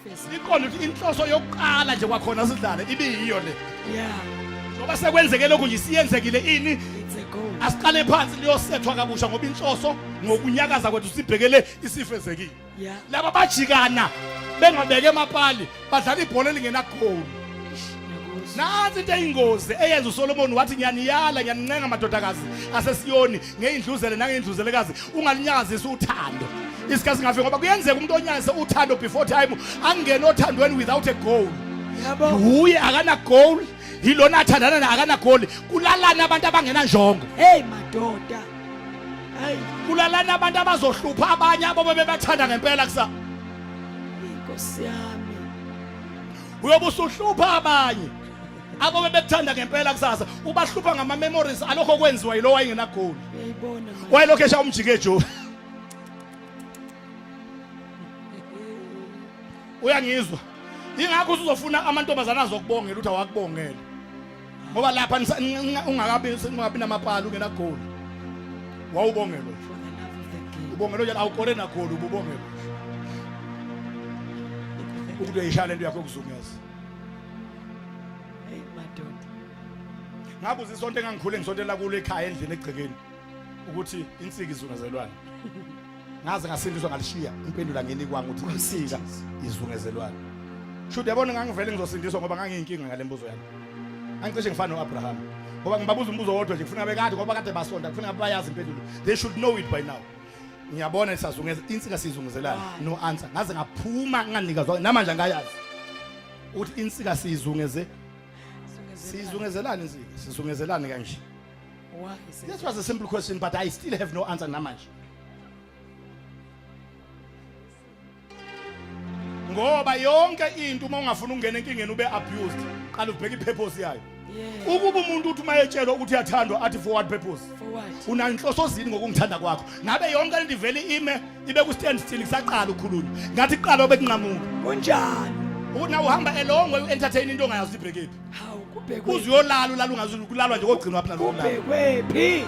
Ifezeka. Iqonda ukuthi inhloso yokuqala nje kwakhona sidlale ibiyiyo le. Yeah. Ngoba sekwenzeke lokhu nje siyenzekile ini? It's a goal. Asiqale phansi liyosethwa kabusha ngoba inhloso ngokunyakaza kwethu sibhekele isifezekile. Yeah. Laba bajikana bengabeke emapali badlala ibhola elingenagoli. Nansi into eyingozi eyenza uSolomon wathi ngiyaniyala ngiyanincenga madodakazi aseSiyoni ngeyindluzele nangeyindluzelekazi ungalinyakazisi uthando isikhathi singafiki ngoba kuyenzeka umuntu onyakazise uthando before time angene othandweni without a goal. Yabo. Uye akana goal, yilona athandana naye akana goal. Kulalana abantu abangenanjongo. Hey madoda. Hey Kulalana abantu abazohlupha abanye abo bebebathanda ngempela kusa. Inkosi yami. Uyobe usuhlupha abanye abo bebekuthanda ngempela kusasa, ubahlupha ngama memories alokho kwenziwa yilowo wayengenagoli. Uyayibona manje. Wayelokhu esha umjikejo. Uyangizwa? Ingakho usuzofuna amantombazana azokubongela ukuthi awakubongele. Ngoba lapha ungakabi ungabi namapali ungenagoli. Wawubongelwa nje. For the love of the game. Ubongelwa nje awukore nagoli ububongelwa. Ukuthi uyayishaya lento yakho yokuzungeza. Hey madoda. Ngabuza isonto engangikhule ngisontela kulo ekhaya endlini egcekeni ukuthi insika izungezelwane. Ngaze ngasindiswa ngalishiya impendulo anginikwanga ukuthi insika izungezelwane. Shuthi yabona ngangivele ngizosindiswa ngoba ngangiyinkinga ngale mbuzo yami. Angicishe ngifana noAbraham. Ngoba ngibabuza umbuzo wodwa nje kufuna bekade ngoba kade basonta kufuna bayazi impendulo. They should know it by now. Ngiyabona isazungeza insika sizungezelana no answer. Ngaze ngaphuma nganikezwa namanje angayazi. Uthi insika sizungeze sizungezelana insika sizungezelane kanje. Why is it? This was a simple question but I still have no answer namanje. Ngoba yonke into uma ungafuna ukungena enkingeni ube abused, qala ubheke ipurpose yayo. Yeah. Ukuba umuntu uthi uma etshelwa ukuthi uyathandwa athi for what purpose? For what? Unanhloso zini ngokungithanda kwakho? Ngabe yonke lento ivele ime ibe ku stand still kusaqala ukukhulunywa. Ngathi kuqala obekunqamuka. Kunjani? Ukuthi nawe uhamba a long way u-entertain into ongayazi ukuthi ibhekephi. Hawu kubhekwe. Uze uyolala ulala ungazi ukulalwa nje kogcinwa phi nalokulala. Kubhekwephi?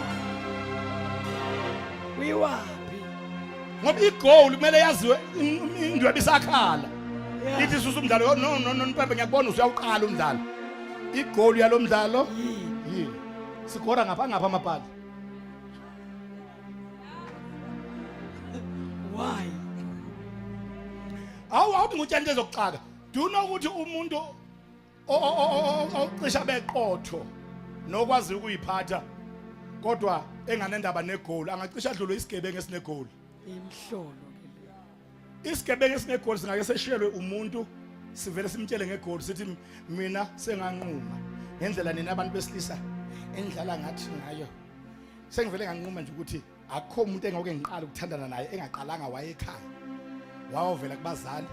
Kuyiwaphi? Ngoba igoal kumele yaziwe indweba isakhala. Yeah. Ithi susa umdlalo no no no Mpembe ngiyakubona usuyawuqala umdlalo. Igoal yalomdlalo Yini? yini? Sikora ngapha ngapha amapali. Why? Awu awuthi ngutshela into ezokuxaka. Do you know ukuthi umuntu ocisha beqotho nokwazi ukuyiphatha kodwa enganendaba negoal angacisha adlulwe isigebengu esinegoal. Imhlolo ke leyo. Isigebengu esinegoal singake seshelwe umuntu sivele simtshele ngegoal sithi mina senganquma ngendlela nina abantu besilisa enidlala ngathi ngayo. Sengivele nganquma nje ukuthi akukho umuntu engoke ngiqala ukuthandana naye engaqalanga waye ekhaya wawovela kubazali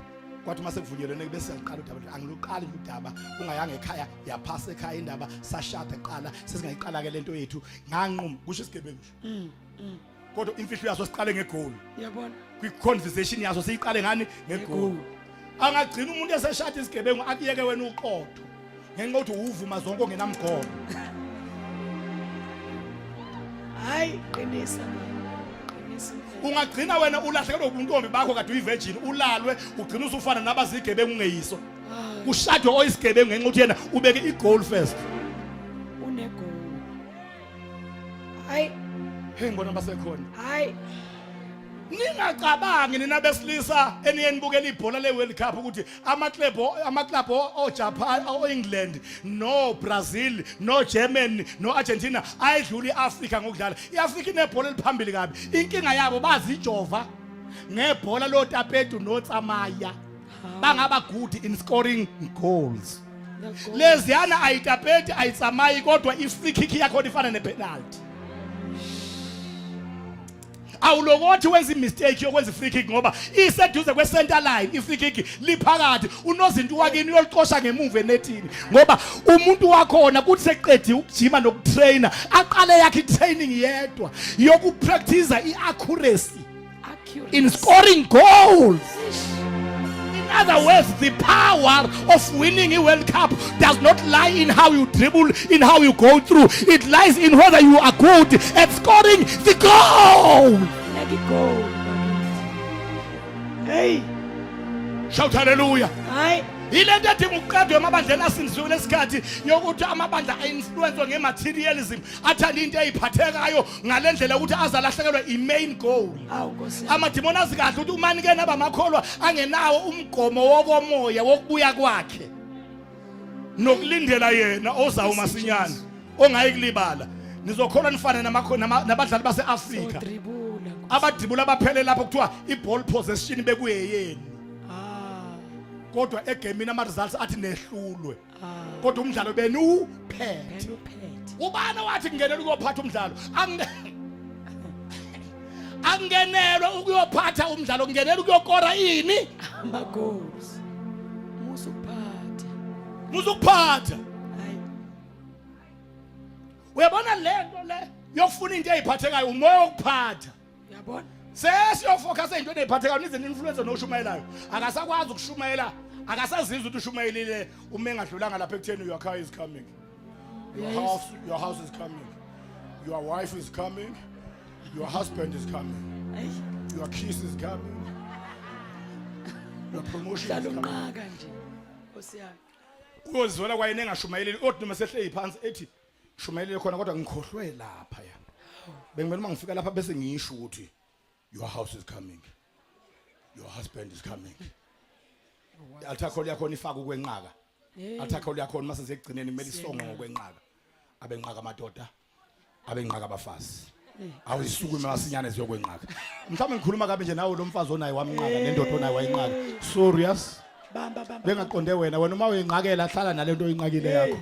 kwathi uma sekuvunyelwene bese siyaqala udaba angiluqali nje udaba ungayanga ekhaya yaphasa ekhaya indaba sashada kuqala sesingayiqala ke lento yethu nganquma kusho isigebengu nje kodwa imfihlo yaso siqale ngegoli Yabona? kwi conversation yaso siyiqale ngani ngegoli angagcina umuntu eseshada isigebengu akuyeke wena uqotho ngenxa yokuthi uvuma zonke ongenamgomo. Hayi qinisa baba. Qinisa. Ungagcina wena ulahlekelwe ubuntombi bakho kade uyivirgin ulalwe ugcina usufana nabazigebengu ungeyiso. Kushadwe oyisigebengu ngenxa yokuthi yena ubeke igoal first. Unegoal. Hayi. Hey ngibona basekhona. Hayi. Ningacabangi nina besilisa eniye nibukela ibhola le-World Cup ukuthi amaclub amaclub oJapan oEngland no Brazil no Germany no Argentina ayidlula iAfrica ngokudlala. IAfrica inebhola eliphambili kabi. Inkinga yabo bazijova ngebhola lotapetu notsamaya. Bangaba good in scoring goals. Leziyana ayitapeti ayitsamayi kodwa i-free kick yakho ifana nepenalty. Awulokothi wenza imistake yokwenza i-free kick ngoba iseduze kwe-center line i-free kick liphakathi unozinto wakini uyolicosha ngemuva enethini ngoba umuntu wakhona kuthi seqediwe ukujima nokutraina aqale yakhe i-training yedwa yokupractice i-accuracy in scoring goals. In other words, the power of winning a World Cup does not lie in how you dribble, in how you go through. It lies in whether you are good at scoring the goal. Like goal bakithi. Hey. Shout hallelujah. Hayi. Yile nto edinga ukuqedwa emabandleni asindisiwe lesikhathi yokuthi amabandla a-influenswe nge-materialism, athanda into ey'phathekayo ngale ndlela yokuthi azalahlekelwe i-main goal. Awu Nkosi yami. Amadimoni azi kahle ukuthi uma nike nabamakholwa angenawo umgomo wokomoya wokubuya kwakhe nokulindela yena ozawo masinyane ongayi kulibala, nizokholwa nifane nabadlali base-Afrika Sodribula Nkosi. Abadibula abaphele lapho kuthiwa i-ball possession bekuyeyeni, Ah. kodwa egemini ama-results athi nehlulwe, Ah. kodwa umdlalo beniwuphethe. Phela uphethe. Ubani wathi kungenela ukuyophatha umdlalo? Angenelwe ukuyophatha umdlalo, kungenela ukuyokora ini? Ama goals. Musa ukuphatha. Muzukuphatha. Hayi. Uyabona le nto le yokufuna into eyiphathekayo, umoya wokuphatha. Uyabona? Sesiyofocus ey'ntweni ey'phathekayo, nize ni-influence noshumayelayo akasakwazi ukushumayela, akasazizwa ukuthi ushumayelile uma engadlulanga lapha ekutheni your car is coming, your Yes. house, your house is coming, your wife is coming, your husband is coming, Hayi. your kiss is coming, your promotion Dlala is coming. unqaka nje. Nkosi yami. Uyozizwela kwayena engashumayeleli, kodwa noma sehleli phansi ethi shumayelele khona, kodwa ngikhohlwe lapha ya bengimele uma ngifika lapha bese ngisho ukuthi your house is coming, your husband is coming. I-altar call yakhona ifaka ukwenqaka. Hey. Altar call yakhona mase sekugcineni kumele isongo ngokwenqaka, abenqaka amadoda, abenqaka abafazi, awuyisukume masinyane ziyokwenqaka. Mhlawumbe ngikhuluma kabi nje, nawe lo mfazi onaye wamnqaka, nendoda onaye wayinqaka. Serious. Bamba, bamba. Bengaqonde wena. Wena uma uyinqakela, hlala nalento oyinqakile yakho.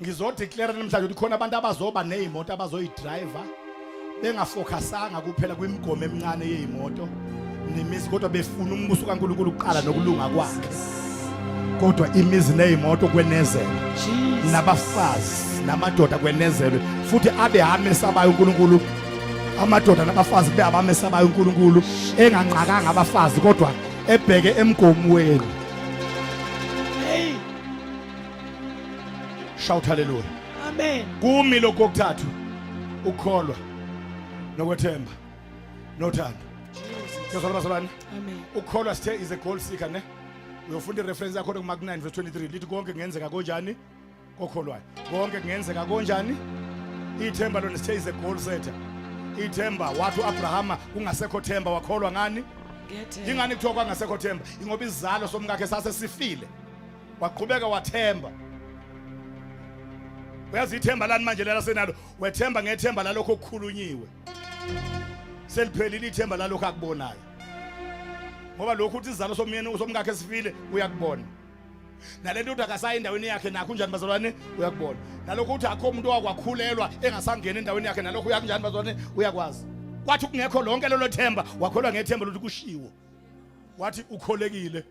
Ngizodeclare namhlanje ukuthi khona abantu abazoba nezimoto abazoyidriver bengafocusanga kuphela kwimigomo emincane yezimoto nemizi, kodwa befuna umbuso kaNkulunkulu kuqala nokulunga kwakhe, kodwa imizi nezimoto kwenezelwe, Jesus. Nabafazi namadoda kwenezelwe futhi abe amesabayo uNkulunkulu, amadoda nabafazi kube abamesabayo uNkulunkulu, enganqakanga abafazi kodwa ebheke emgomweni. Hey. Shout hallelujah. Amen. Kumi lokho okuthathu: ukukholwa, nokwethemba, nothando. Jesus. Ngizwa bazalwane. Amen. Ukukholwa sithe is a goal seeker, ne? Uyofunda ireference yakho kuMark 9 verse 23, lithi konke kungenzeka konjani? Kokholwayo. Konke kungenzeka konjani? Ithemba lona sithe is a goal setter. Ithemba, wathi uAbrahama kungasekho themba, wakholwa ngani? Ngethemba. Ingani kuthiwa kwangasekho themba? Ingoba isizalo somkakhe sase sifile, waqhubeka wathemba. Uyazi ithemba lani manje lela senalo? Wethemba ngethemba lalokho okukhulunyiwe. Seliphelile ithemba lalokho akubonayo, ngoba lokhu uthi isizalo somyeni somkakhe sifile uyakubona, nalento uthi akasayi endaweni yakhe nakho unjani bazalwane, uyakubona, nalokho uthi akho umuntu owakwakhulelwa engasangena endaweni yakhe, nalokho uyakunjani bazalwane, uyakwazi. Kwathi kungekho lonke lelo themba, wakholwa ngethemba lokuthi kushiwo, wathi ukholekile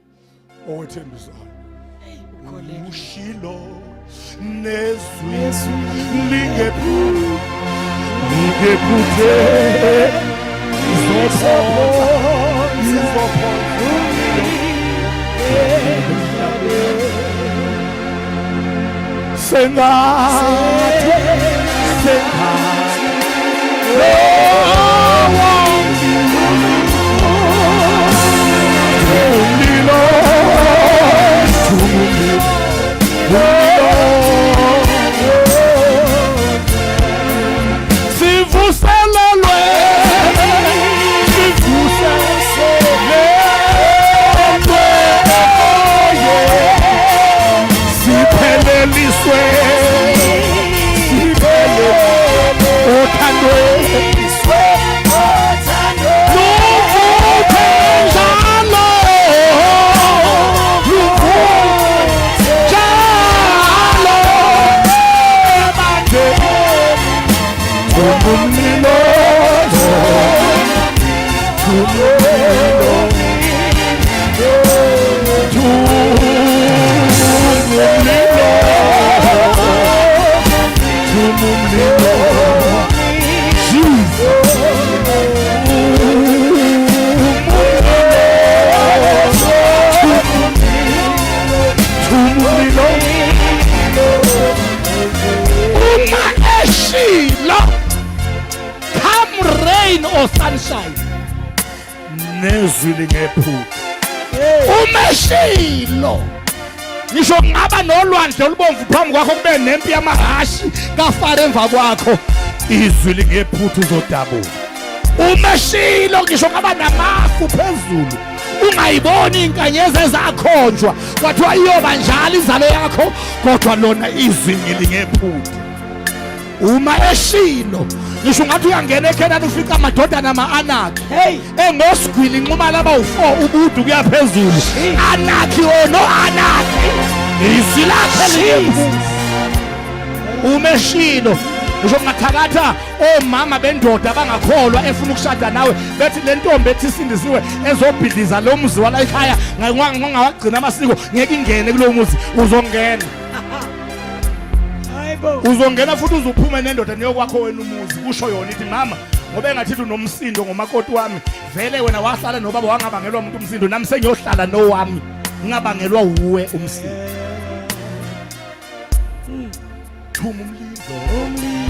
owethembisayo. Hey, ukholekile. Ushilo nezwi lingephuthe, izophonsa, izophonsa. Sengathi, sengathi lowo umlilo, umlilo, sivuselelwe, sivuselelwe, sipheleliswe, siphelele othandweni, luvuthe njalo, luvuthe njalo ebandleni, umlilo, umlilo, umlilo, umlilo, Jesus. Nezwi lingephutha. Umeshilo ngisho kungaba nolwandle olubomvu phambi kwakho kube nempi yamahhashi kaFaro emva kwakho izwi lingephutha uzodabuka umeshilo ngisho kungaba namafu phezulu ungayiboni inkanyezi ezakhonjwa kwathiwa iyoba njalo inzalo yakho kodwa lona izwi ngilingephutha uma eshilo ngisho ungathi uyangena eKhenani ufica amadodana ama-anaki Hey. engosigwili nxumala abawu-4 ubude ukuya phezulu anaki or no anaki izwi lakhe liyephutha uma eshilo ngisho kungathakatha omama bendoda abangakholwa efuna ukushada nawe bethi le ntombi ethi isindisiwe ezobhidliza lo muzi wala ekhaya ngawagcina amasiko ngeke ingene kulowo muzi uzongena Hayibo. Uzongena futhi uzuphume nendoda niyokwakho wena umuzi kusho yona ithi mama ngoba engathi unomsindo ngomakoti wami vele wena wahlala nobaba wangabangelwa umuntu umsindo nami sengiyohlala nowami ngingabangelwa wuwe umsindo. Thuma umlilo. Umlilo.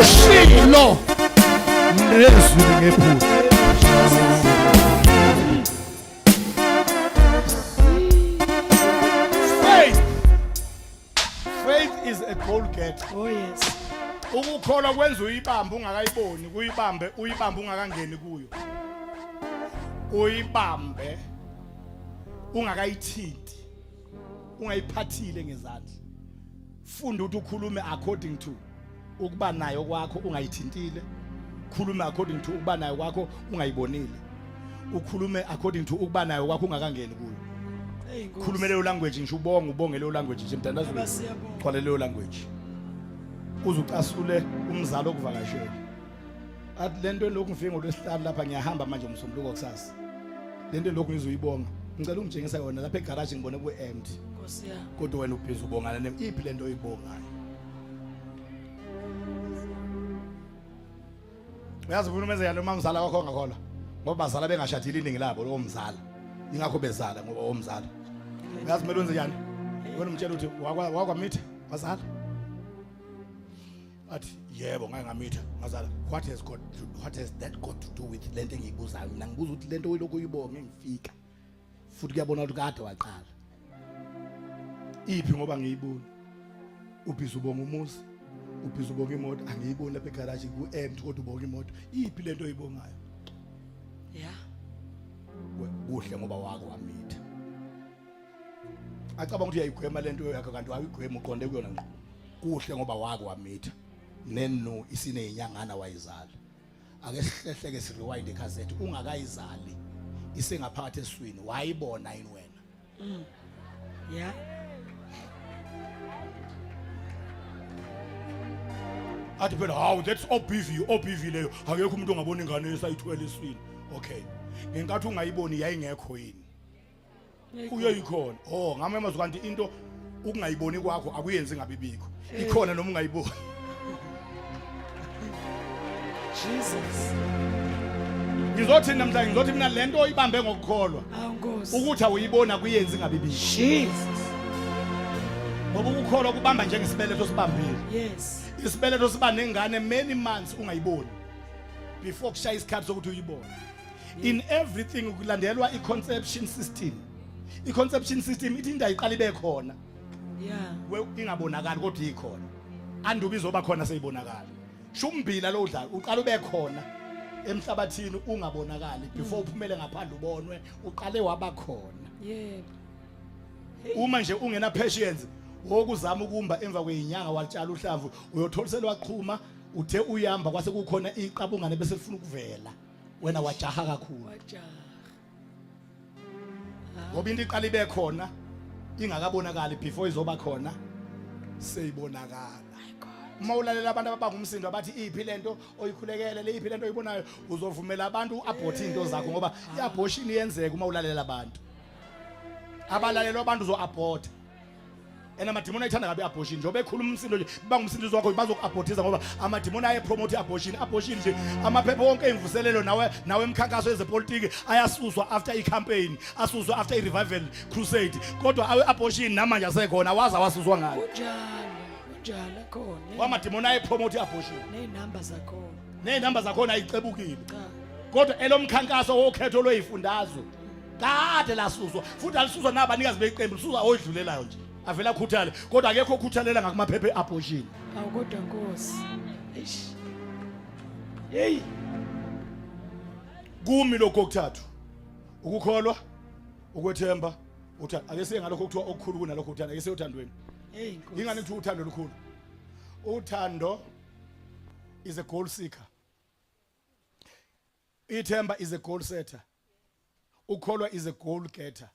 Ushilo nezwi lingephutha. Faith. Faith is a goal getter. Oh yes. Ukukholwa kwenza uyibambe ungakayiboni, kuyibambe uyibambe ungakangeni kuyo. Uyibambe ungakayithinti. Ungayiphathile ngezandla. Funda ukuthi ukhulume according to ukuba nayo kwakho ungayithintile. Khulume according to ukuba nayo kwakho ungayibonile. Ukhulume according to ukuba nayo kwakho ungakangeni kuyo. Hey Nkosi. Khulume leyo language ngisho ubonga ubonge leyo language nje Baba mthandazweni. siyabonga. Gcwale leyo language. Uze ucasule umzali okuvakashele. Athi lento elokhu ngifike ngolwesihlanu lapha ngiyahamba manje ngomsombuluko kusasa. Lento elokhu ngizoyibonga. Ngicela ungitshengisa yona lapha egarage ngibone ku empty. Nkosi yami. Kodwa wena ubhizi ubongana ne iphi lento oyibongayo. Uyazi ufuna umenze yalo mamzala wakho ongakholwa. Ngoba bazala bengashadile iningi labo lowo mzala. Ingakho bezala ngoba omzala. Uyazi kumele wenze njani? Wena umtshela ukuthi wakwa wakwamitha wazala. Athi yebo ngake ngamitha ngazala. What has got to, what has that got to do with lento engiyibuzayo? Mina ngibuza ukuthi lento oyilokhu uyibonge ngifika. Futhi kuyabona ukuthi kade waqala. Iphi ngoba ngiyiboni. Ubhizi ubonga umuzi. Ubhizi ubonga imoto angiyiboni lapha egarage ku empty kodwa ubonga imoto. Iphi lento oyibongayo? Yeah. Kuhle ngoba wako wamitha. Acabanga ukuthi uyayigwema lento yakho kanti awuyigwema uqonde kuyona ngqo. Kuhle ngoba wako wamitha. Nenu isinezinyangana wayizala. Ake sihlehleke si rewind icassette ungakayizali isengaphakathi eswini wayibona yini wena? Yeah. Athi phela hawu that's OBV OBV leyo akekho umuntu ongabona ingane esayithwele eswini. Okay. Ngenkathi ungayiboni yayingekho yini? Uyoyikhona. Oh ngamanye amazwi kanti into ukungayiboni kwakho akuyenzi ngabe ibikho. Ikhona noma ungayiboni. Jesus. Ngizothi namhlanje ngizothi mina lento oyibambe ngokukholwa Awu Nkosi. ukuthi awuyibona kuyenzi ngabe ibikho. Jesus. Ngoba ukukholwa kubamba njengesibeletho sibambile. Yes. Isibeletho siba nengane many months ungayiboni before kushaya isikhathi sokuthi uyibone. In everything kulandelwa i-conception system. I-conception system ithi into ayiqala ibe khona. Yeah. Ingabonakali kodwa ikhona. Anduba izoba khona seyibonakala. Shumbila lo udlala uqala ube khona emhlabathini ungabonakali before uphumele ngaphandle ubonwe uqale waba khona. Yebo. Uma nje ungena patience wokuzama ukumba emva kwezinyanga walitshala uhlamvu uyothola selwaqhuma uthe uyamba kwase kukhona iqabungane bese lifuna ukuvela wena wajaha kakhulu. Wajaha. Ngoba into iqala ibe khona ingakabonakali before izoba khona seyibonakala. Uma ulalela abantu ababanga umsindo abathi iphi lento oyikhulekele le iphi lento oyibonayo uzovumela abantu uabort into zakho ngoba iabortion iyenzeka uma ulalela abantu. Abalalelwa abantu uzoabort. And amadimoni ayithanda kabi abortion njengoba ekhuluma umsindo nje banga umsindiso wakho bazoku-abortisa ngoba amadimoni ayepromote i-abortion abortion nje amaphepha wonke imvuselelo nawe nawe emkhankaso yezepolitiki ayasuswa after i-campaign asuswa after i-revival crusade kodwa awe-abortion namanje asekhona awaze awasuswa ngalo Kunjalo, kunjalo khona. Amadimoni ayepromote i-abortion Nezinamba zakhona. Nezinamba zakhona ayicebukile. Cha. Kodwa elomkhankaso wokhetho lwezifundazwe kade lasuswa futhi alisuswa nabanikazi beqembu lisuswa odlulelayo nje avela akhuthale kodwa akekho okhuthalela ngakumaphepha e-abortion. Awu kodwa Nkosi. Eish. Hey. Kumi lokho okuthathu. Ukukholwa, ukwethemba, uthando. Ake siye ngalokho okuthiwa okukhulu kunalokho uthando. Ake siye othandweni. Hey Nkosi. Ingani kuthiwa uthando lukhulu? Uthando is a goal seeker. Ithemba is a goal setter. Ukholwa is a goal getter.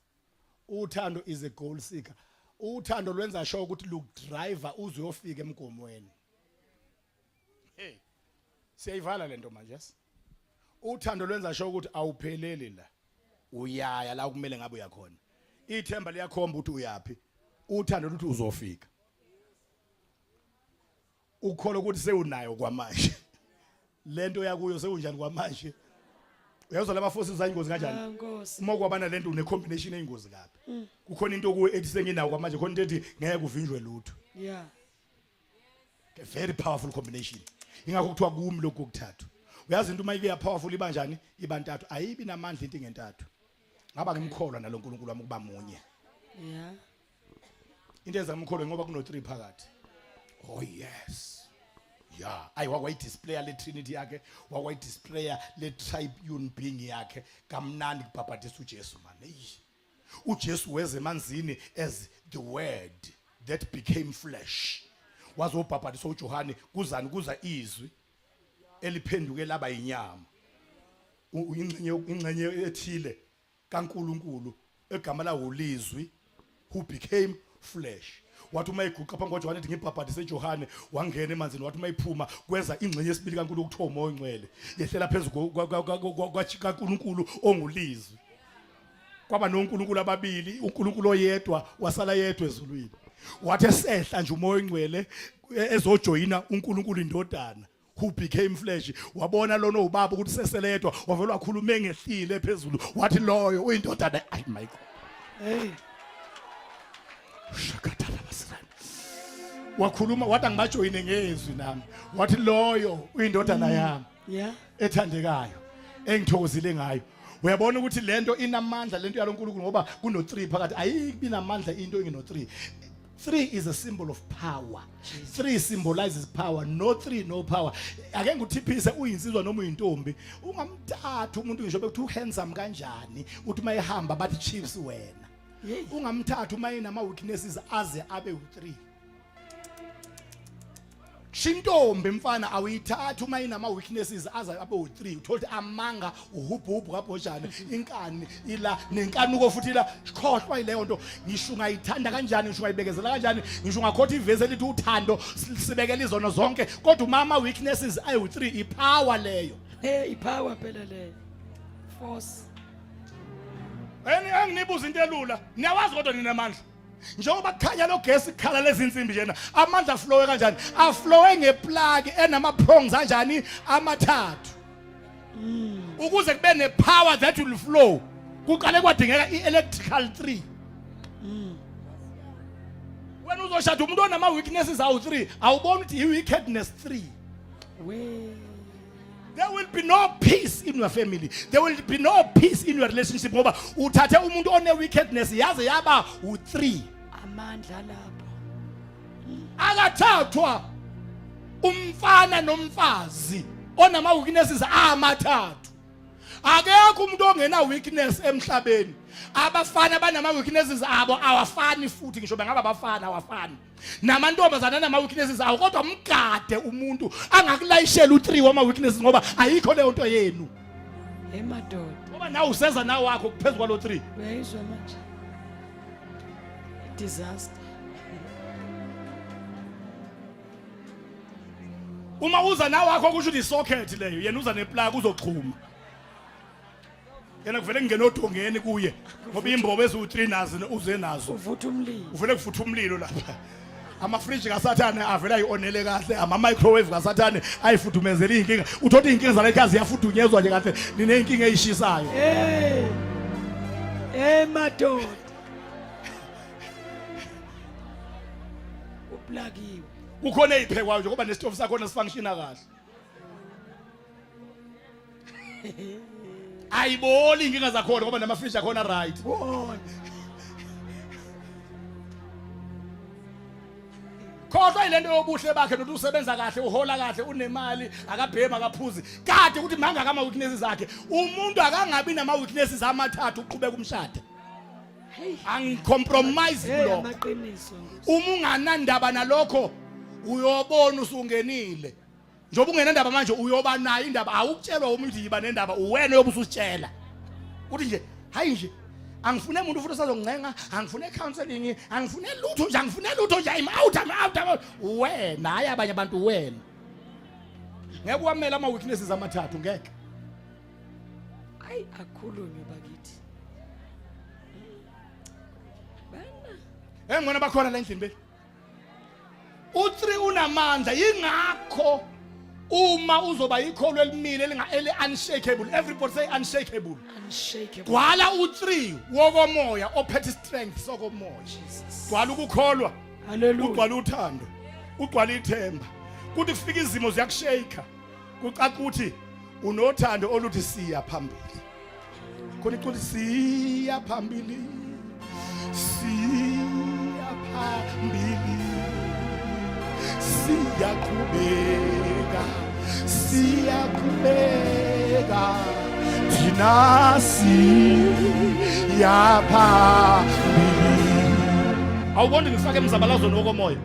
Uthando is a goal seeker. Uthando lwenza sure ukuthi lukudriver uze uyofika emgomweni. Hey. Siyayivala lento manje yes. Uthando lwenza sure ukuthi awupheleli la. Uyaya la kumele ngabe uyakhona. Ithemba liyakhomba ukuthi uyapi. Uthando luthi uzofika. Ukholwa ukuthi sewunayo kwamanje. Lento yakuyo sewunjani kwamanje. Uyazwa lama forces ayingozi kanjani? Ah, Nkosi. Uma kwabana lento une combination eyingozi kabi. Kukhona into kuwe ethi senginawo kwamanje khona into ethi ngeke kuvinjwe lutho. Yeah. A very powerful combination. Ingakho kuthiwa kumi lokhu kokuthathu. Uyazi into uma ike ya powerful iba njani? Iba ntathu. Ayibi namandla into ingentathu. Ngaba ngimkholwa naloNkulunkulu wami ukuba munye. Yeah. Into enza ngimkholwe ngoba kuno 3 phakathi. Oh yes. Yeah, ayi wakwayi displaya le Trinity yakhe, wakwayi displaya le triune being yakhe kamnandi kubhabhadisa uJesu man. Hey. uJesu weze emanzini as the word that became flesh. Wazobhabhadiswa uJohane kuzani kuza izwi eliphenduke laba inyama. Ingxenye ingxenye ethile kaNkuluNkulu egama lawo lizwi who became flesh. Wathi uma eguqa phambi kwaJohane ethi ngibhabhadise Johane wangena emanzini wathi uma iphuma kweza ingxenye yesibili kaNkulunkulu okuthiwa uMoya oNgcwele yehlela phezu kaNkulunkulu ongulizwi. Kwaba noNkulunkulu ababili uNkulunkulu oyedwa wasala yedwa ezulwini. Wathi esehla nje uMoya oNgcwele ezojoyina uNkulunkulu indodana who became flesh wabona lona ubaba ukuthi seseledwa wavela wakhuluma engehlile phezulu wathi loyo uyindodana ay my God Hey. Shakathala basirani wakhuluma wathi angibajoyine ngezwi nami wathi loyo uyindodana yami Yeah. ethandekayo engithokozile ngayo uyabona ukuthi lento inamandla lento yaloNkulunkulu ngoba kuno 3 phakathi ayibi namandla into engino 3 3 is a symbol of power. 3 symbolizes power. No 3 no power. Ake ngikuthiphise uyinsizwa noma uyintombi ungamthatha umuntu ngisho bekuthi uhandsome kanjani uthi uma ehamba bathi chiefs wena. Ungamthatha uma enama weaknesses aze abe u3. Shintombi mfana awuyithathi uma inama weaknesses aze abe u3 uthola ukuthi amanga uhubhubhu kabhojane inkani ila nenkanuko futhi ila khohlwa ileyo nto ngisho ungayithanda kanjani ngisho ungayibekezela kanjani ngisho ungakhotha ivesi elithi uthando sibekela izono zonke kodwa uma ama weaknesses ayi-3 ipower leyo. Hey ipower phela leyo. Force. Eni anginibuza into elula niyawazi kodwa ninamandla. Njengoba kukhanya lo gesi kukhala lezi nsimbi njena amandla aflowe kanjani aflowe ngeplug enama prongs anjani amathathu ukuze kube ne power that will flow kuqale kwadingeka i-electrical 3 wena uzoshada umuntu onama weaknesses awu 3 awuboni ukuthi i-wickedness 3 We. There will be no peace in your family. There will be no peace in your relationship ngoba uthathe umuntu one wickedness yaze yaba u3. Amandla lapho. Akathathwa umfana nomfazi onama weaknesses amathathu. Akekho umuntu ongena weakness emhlabeni. Abafana banama weaknesses abo awafani futhi ngisho bengaba abafana awafani. Namantombazana anama weaknesses awo kodwa mgade umuntu angakulayishela u3 wama weaknesses ngoba ayikho leyo nto yenu. Hey madoda. Ngoba nawe useza nawe wakho phezulu kwalo 3. Uyayizwa manje. Disaster. Uma uza nawe wakho kusho ukuthi isocket leyo yena uza neplug uzoxhuma. Yena kuvele kungena odongeni kuye ngoba imbobo eziwu3 nazo uze nazo. Uvutha umlilo. Uvele kuvutha umlilo lapha. Amafriji kaSathane avela ayionele kahle, ama-microwave kaSathane ayifudumezela iy'nkinga. Uthola iy'nkinga zale khaya ziyafudunyezwa nje kahle, niney'nkinga ey'shisayo. Hey. Hey madoda. Uplakiwe. Kukhona ey'phekwayo nje ngoba nesitofu sakhona sifunctiona kahle. Ayiboli inkinga zakhona ngoba namafriji akhona right. Wona. Khohlwa ilento yobuhle bakhe nokuthi usebenza kahle, uhola kahle, unemali, akabhemi, akaphuzi. Kade ukuthi mangaka ama weaknesses akhe. Umuntu akangabi nama weaknesses amathathu uqhubeka umshado. Angicompromise Hey kulokho. amaqiniso. Uma unganandaba nalokho uyobona usungenile. Njengoba ungenandaba manje uyoba nayo indaba awukutshelwa umuntu yiba nendaba uwena oyobe ususitshela. Uthi nje hayi nje angifune umuntu futhi osazongincenga angifune counseling angifune lutho nje angifune lutho nje I'm out I'm out, I'm out. Wena hayi abanye abantu wena. Ngeke wamela ama weaknesses amathathu ngeke. Ayi akhulunywe bakithi. Bana. Engibona bakhona la endlini be. U3 unamandla yingakho uma uzoba ikholwa elimile elinga eli unshakable everybody say unshakable Unshakable. gwala u3 wokomoya ophethe strength sokomoya gwala ukukholwa Hallelujah. ugcwala uthando ugcwala ithemba kuthi kufika izimo ziyakushake kucaca ukuthi unothando oluthi siya phambili khona iculo siya phambili siya phambili siyaqhubeka siyaqhubeka thina siya phambili awuboni ngifake emzabalazweni wokomoya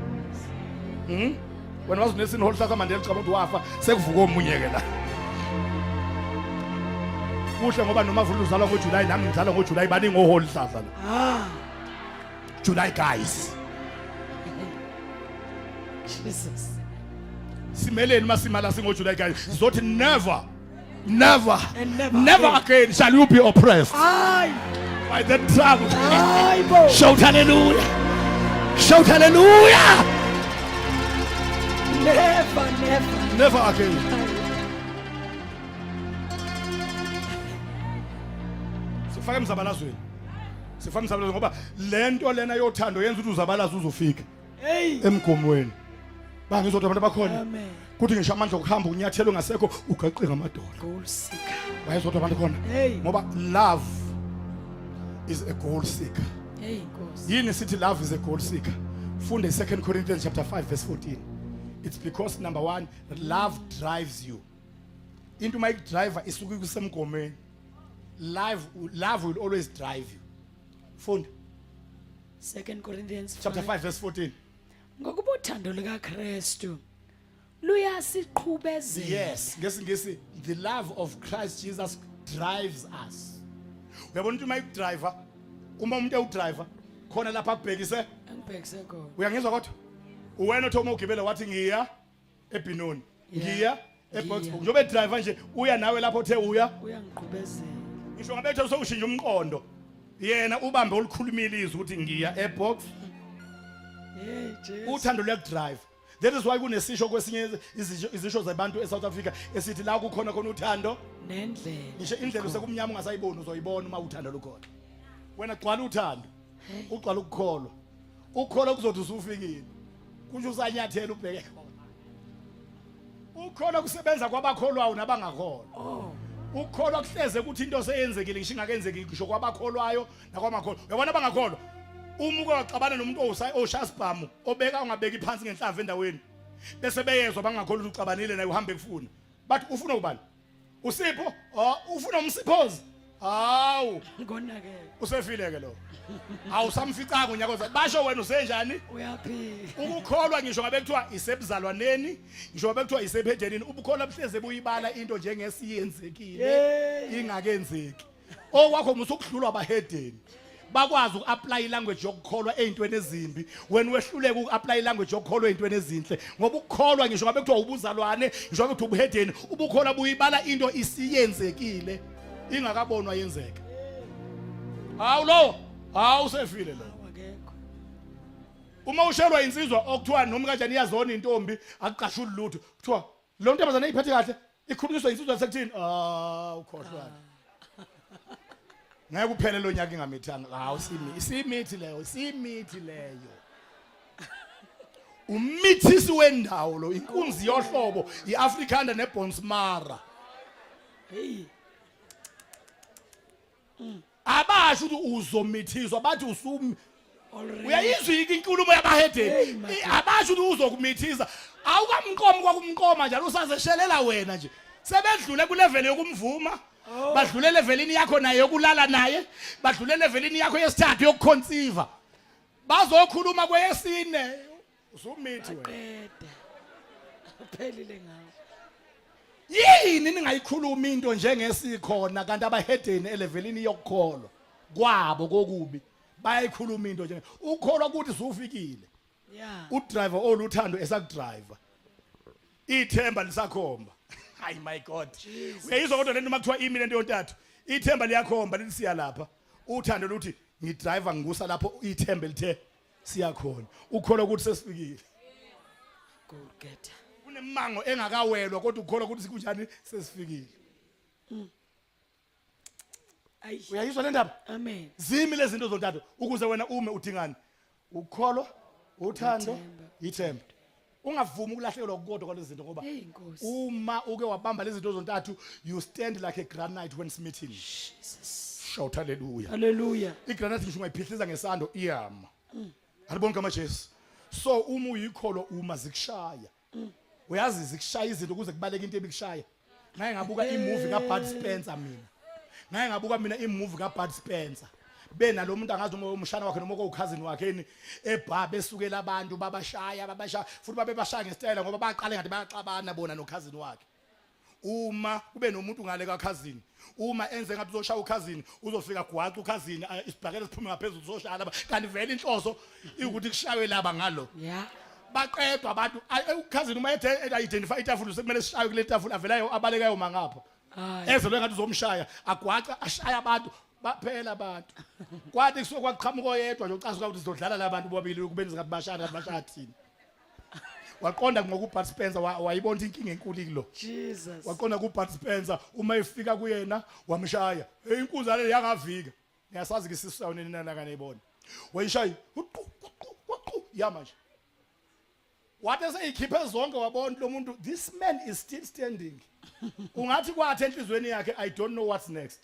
Wena wazi uNelson Rolihlahla Mandela ucabanga ukuthi wafa sekuvuka omunye ke la. Kuhle ngoba noma vula uzalwa ngoJuly nami ngizalwa ngoJuly baningi oHolihlahla la. Ah. July guys. Jesus. Simeleni masimala singoJuly guys. Sizothi never never And never never again. again shall you be oppressed Hayi. by the trouble. Hayi bo. Shout hallelujah. Shout hallelujah. Never never. Never again. Sifake emzabalazweni. Sifake emzabalazweni ngoba lento lena yothando yenza ukuthi uzabalaze uzofika Hey. emgomweni. Bangizwa abantu abakhona. Amen. Kuthi ngisho amandla okuhamba unyathelo ngasekho ugaqe ngamadolo. Goal seeker. Wayezodwa abantu khona. Hey. Ngoba love is a goal seeker. Hey Nkosi. Yini sithi love is a goal seeker? Funda 2 Corinthians chapter 5 verse 14. It's because number 1 love drives you. Into uma ikudriver isuke kusemgomeni. Love will always drive you. Funda 2 Corinthians chapter 5 verse 14. Ngokuba uthando lukaKristu luyasiqhubezela. Yes, ngesingisi the love of Christ Jesus drives us. Uyabona ukuthi uma ikudriver, uma umuntu ewudriver khona lapha akubhekise, Angibhekise khona. uyangizwa kodwa? Uwena othe uma ugibele wathi ngiya eBinoni, ngiya eBoksburg. Njengoba edriver nje uya nawe lapho othe uya. Uyangiqhubezela. Ngisho ngabe ethe usewushintsha umqondo. Yena ubambe olukhulumile izwi ukuthi ngiya eBox. Hey Jesu. Uthando luyakudrive. That is why kunesisho kwesinye izisho zabantu eSouth Africa esithi la kukhona khona uthando nendlela. Ngisho indlela usekumnyama ungasayiboni uzoyibona uma uthando lukhona. Wena gcwala uthando. Ugcwala ukukholwa. Ukukholwa kuzothi usufikile. Kusho usanyathela ubheke khona. Ukukholwa kusebenza kwabakholwayo nabangakholwa. Oh. Ukukholwa kuhleze ukuthi into seyenzekile ngisho ingakenzeki ngisho kwabakholwayo nakwamakholwa. Uyabona abangakholwa? Uma uke waxabana nomuntu oshaya sibhamu obeka ungabeki phansi ngenhlamvu endaweni bese beyezwa bangakholwa ukuthi uxabanile naye uhambe kufuna. Bathi ufuna ubani? Usipho? Oh, ufuna umsiphozi? Hawu, Ngonakele. usefile ke lo. Awusamficanga unyaka ozayo. Basho wena usenjani? Uyaphila. Ukukholwa ngisho ngabe kuthiwa isebuzalwaneni, ngisho ngabe kuthiwa isephejenini, ubukholwa buhleze buyibala into njengesiyenzekile Hey. ingakenzeki. Okwakho musukudlulwa abahedeni. Bakwazi uku-apply ilanguage yokukholwa ey'ntweni ezimbi, wena wehluleka uku-apply ilanguage yokukholwa ey'ntweni ezinhle. Ngoba ukukholwa ngisho ngabe kuthiwa ubuzalwane, ngisho ngabe kuthiwa ubuhedeni, ubukholwa buyibala into isiyenzekile. Ingakabonwa yenzeka. Hawu lo, hawu usefile lo. Akekho. Uma ushelwa insizwa okuthiwa noma kanjani iyazona intombi akuqashuli lutho. Kuthiwa lo ntombazane iphethe kahle ikhulunyiswa insizwa sekuthini? Ah, ukhohlwana. Ngeke uphele lo nyaka ingamithanga. Hawu simi, isimithi leyo, isimithi leyo. Umithisi wendawo lo, inkunzi yohlobo, iAfrikaner neBonsmara. Hey. Abasho ukuthi uzomithiswa, bathi usumi Already. Uyayizwa inkulumo yabahedeni. Hey, Abasho ukuthi uzokumithisa. Awukamqomi kwakumqoma njalo usazeshelela wena nje. Sebedlule kulevel yokumvuma. Oh. Badlule levelini yakho naye yokulala naye, badlule levelini yakho yesithathu yokuconceive. Bazokhuluma kweyesine. Usumithi wena. Qeda. Uphelile ngawo. Yini ningayikhuluma into njengesikhona kanti abahedeni elevelini yokukholwa kwabo kokubi bayayikhuluma into nje ukholwa ukuthi usufikile. Yeah. Udriver oluthando esakudriver. Ithemba lisakhomba. Hayi my God. Uyayizwa kodwa lento uma kuthiwa imi lento yontathu. Ithemba liyakhomba lithi siya lapha. Uthando luthi ngidriver ngikusa lapho ithemba lithe siyakhona. Ukholwa ukuthi sesifikile. Go getter. Kunemango engakawelwa kodwa ukholwa ukuthi kunjani sesifikile. Ayi. Uyayizwa le ndaba? Amen. Zimi lezi zinto zontathu ukuze wena ume udingani? Ukukholwa, uthando, Ithemba. ithemba. Ungavumi ukulahlekelwa kukodwa kwalezi zinto ngoba Hey Nkosi. uma uke wabamba lezi zinto zontathu you stand like a granite when smitten. Jesus. Shout hallelujah. Hallelujah. Igranite ngisho ungayiphihliza ngesando iyama. Alibonke igama Jesu. So uma uyikholo uma zikushaya. Uyazi zikushaya izinto ukuze kubaleke into ebikushaya. Ngake ngabuka imovie kaBud Spencer mina. Ngake ngabuka mina imovie kaBud Spencer. Bena lo muntu angazi noma umshana wakhe noma ucousin wakhe yini ebar besukela abantu babashaya babashaya futhi babe bashaya ngesitayela ngoba baqale ngathi bayaxabana bona nocousin wakhe. Uma kube nomuntu ngale kakhazini uma enze ngathi uzoshaya ukhazini uzofika gwaca ukhazini isibhakela siphume ngaphezulu uzoshaya laba kanti vele inhloso iwukuthi kushaywe laba ngalo. Yeah. Baqedwa abantu ukhazini uma ethe identify itafula sekumele sishaywe kule tafula avelayo abalekayo mangapha. Hayi. Ezelwe ngathi uzomshaya agwaca ashaya abantu baphela abantu. Kwathi kusuke kwaqhamuka oyedwa nje ucasuka ukuthi sizodlala labantu bobabili kubenza ngathi bashaya ngathi bashaya thina. Waqonda ngokuBud Spencer wayibona ukuthi inkinga enkulu kulo. Jesus. Waqonda kuBud Spencer uma efika kuyena wamshaya. Hey inkunzi le yangavika. Niyasazi ke isisu sayo nini nana nayibona. Wayishaya uqu uqu uqu yama nje. Wathi eseyikhiphe zonke wabona lo muntu this man is still standing. Ungathi kwathi enhlizweni yakhe I don't know what's next.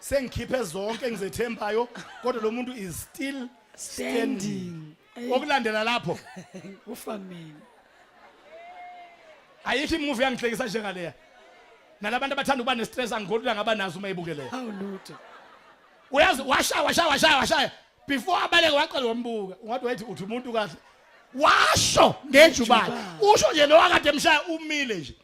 Sengikhiphe zonke engizethembayo kodwa lo muntu is still standing. Standing. Hey. Okulandela lapho Ufa mina. Ayikho imovie yangihlekisa njengaleya. Nalabantu abathanda ukuba nestress angikholwa ngaba nazo uma ibukeleyo. Hawu lutho. Uyazi washaya washaya washaya washaya before abaleke waqala wambuka. Ungathi wayethi uthi umuntu kahle. Washo ngejubane. Usho nje lo akade emshaya umile nje.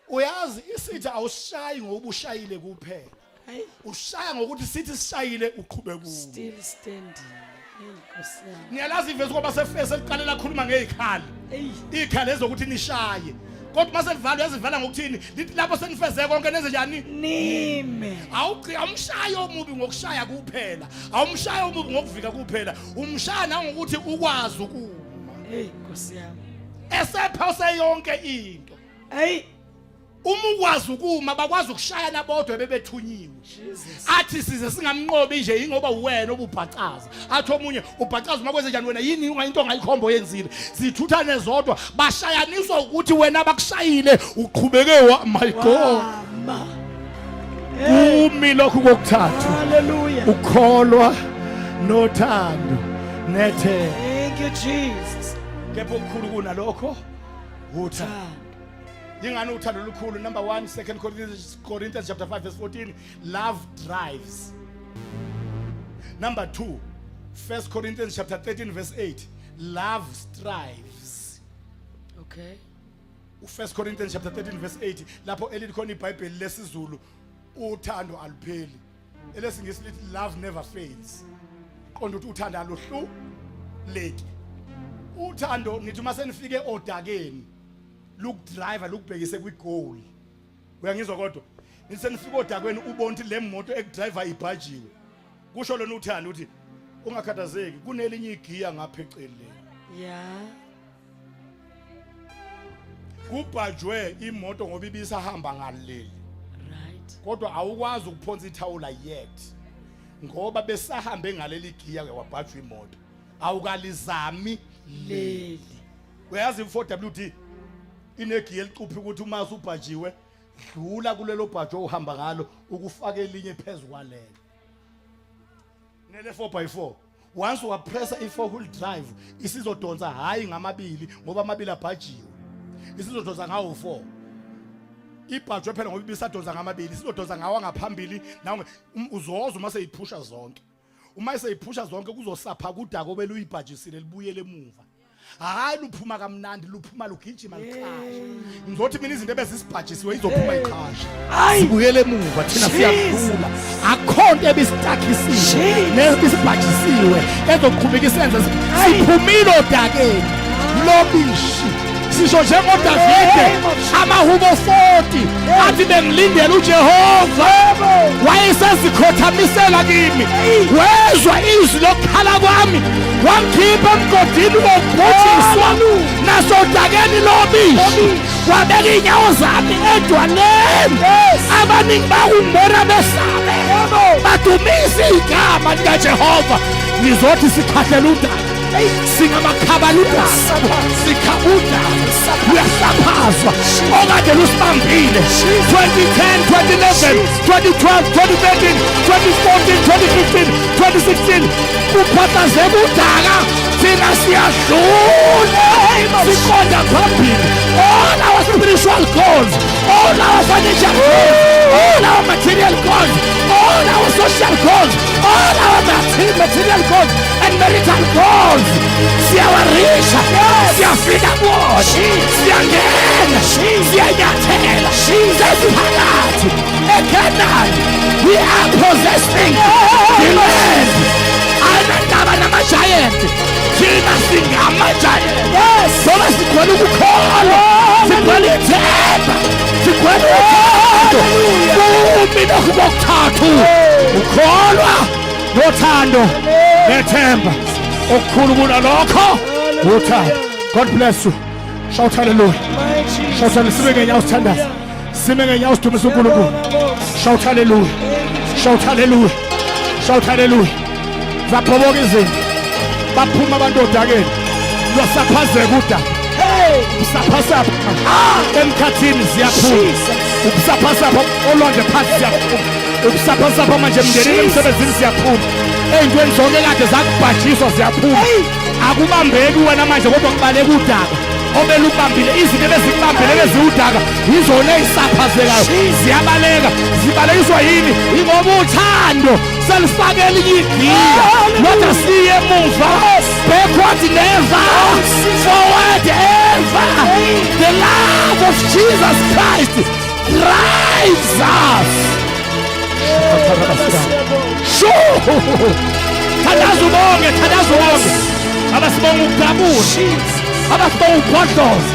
Uyazi isitha awushayi ngoba ushayile kuphela. Hayi. Ushaya ngokuthi sithi sishayile uqhube kuwo. Still standing. Hey Nkosi yami. Niyalazi ivesi ngoba sefese liqale lakhuluma ngezikhali. Hey. Ikhali ezokuthi nishaye. Kodwa uma selivalwa yazivala ngokuthini? Lithi lapho senifeze konke nenze njani? Nime. Awugci awumshayi omubi ngokushaya kuphela. Awumshayi omubi ngokuvika kuphela. Umshaya nangokuthi ukwazi ukuma. Hey Nkosi yami. Esephose yonke into. Hey. Uma ukwazi ukuma bakwazi ukushayana bodwa bebethunyiwe. Athi size singamnqobi nje ingoba uwena obubhacaza. Athi omunye ubhacaza uma kwenze njani wena yini into ongayikhomba oyenzile. Zithuthane zodwa bashayaniswa ukuthi wena bakushayile uqhubeke wa my God. Wama. Kumi lokhu kokuthathu. Hallelujah. Ukholwa nothando nethemba. Thank you Jesus. Kepha okukhulu kunalokho uthando. Yingani uthando lukhulu? Number 1, 2 Corinthians chapter 5 verse 14, love drives. Number 2, 1 Corinthians chapter 13 verse 8, love strives. Okay. U1 Corinthians chapter 13 verse 8 lapho elithi khona iBhayibheli lesiZulu uthando alupheli. Elesingisi lithi love never fails. Qonda ukuthi uthando aluhluleki. Uthando nithi uma senifike odakeni lukudriver lukubhekise kwigoal. Uyangizwa kodwa? Nisenifika odakweni ubona ukuthi le moto ekudriver ibhajiwe. Kusho lona uthando ukuthi ungakhathazeki kunelinye igiya ngapha eceleni. Yeah. Kubhajwe imoto ngoba ibisahamba ngaleli. Right. Kodwa awukwazi ukuphonsa ithawula yet. Ngoba besahambe ngaleli giya ke wabhajwa imoto. Awukalizami leli. Uyazi i4WD inegiya elicuphi ukuthi uma usubhajiwe dlula kulelo bhajo ohamba ngalo ukufaka elinye phezu kwalelo nele 4x4 once wapressa i-four wheel drive isizodonsa hhayi ngamabili ngoba amabili abhajiwe isizodonsa ngawo 4 ibhajwe phela ngoba ibisadonsa ngamabili isizodonsa ngawo ngaphambili nawo uzoza uma seyiphusha zonke uma eseyiphusha zonke kuzosapha kudaka obeluyibhajisile libuyele emuva hayi luphuma kamnandi luphuma lugijima liqhasha ngizothi mina izinto ebezisibhajisiwe izophuma iqhasha sibuyele emuva thina siyadlula akho nto ebisitakhisile nebisibhajisiwe ezoqhubeka isenze siphumile odakeni lobishi sisho njengoDavide amahubo 40 athi bengilindele uJehova wayesezikhothamisela kimi wezwa izwi lokukhala kwami wangikhipha emgodini wokubhujiswa nasodakeni lobishi wabeka iy'nyawo zami edwaleni abaningi bakungibona besabe badumisa igama likajehova ngizothi sikhahlela udaka singamakhabala udaka sikha udaka luyasaphazwa okade lusibambile 2010 2011 2012 2013 2014 2015 2016 kuphathazeka udaka thina siyadlula siqonda phambili all our spiritual goals all our financial goals all our material goals all our social goals all our material goals and marital goals siyawarisha siyafika kuwona siyangena siyanyathela sesiphakathi eKenani we are possessing the land ayinandaba nama-giant thina singama-giant ngoba sigcwele ukukholwa sigcwele ithemba sigcwele uthando kumi lokhu kokuthathu ukholwa nothando nethemba okukhulu kunalokho uthando god bless you shout hallelujah shout hallelujah sime ngenyawo sithandaza sime ngenyawo sidumise uNkulunkulu shout hallelujah shout hallelujah shout hallelujah zabhoboka izinto baphuma abantu odakeni lwasaphazeka udaka ubusaphasapha emkhathini ziyaphuma ubusaphasapha olwandle phansi ziyaphuma ubusaphasapha manje emndenini emsebenzini ziyaphuma ey'ntweni zonke kade zakubhajiswa ziyaphuma akubambeki wena manje kodwa kubaleka udaka obelubambile izinto ebezikubambile ebeziwudaka yizona ezisaphazekayo ziyabaleka zibalekiswa yini ingoba uthando selifake elinye igiya kodwa siye emuva backward never forward ever the love of Jesus Christ drives us Sure. Thandaza ubonge, thandaza ubonge. Abasibonga ukudabula. Abasibonga ukubhodloza.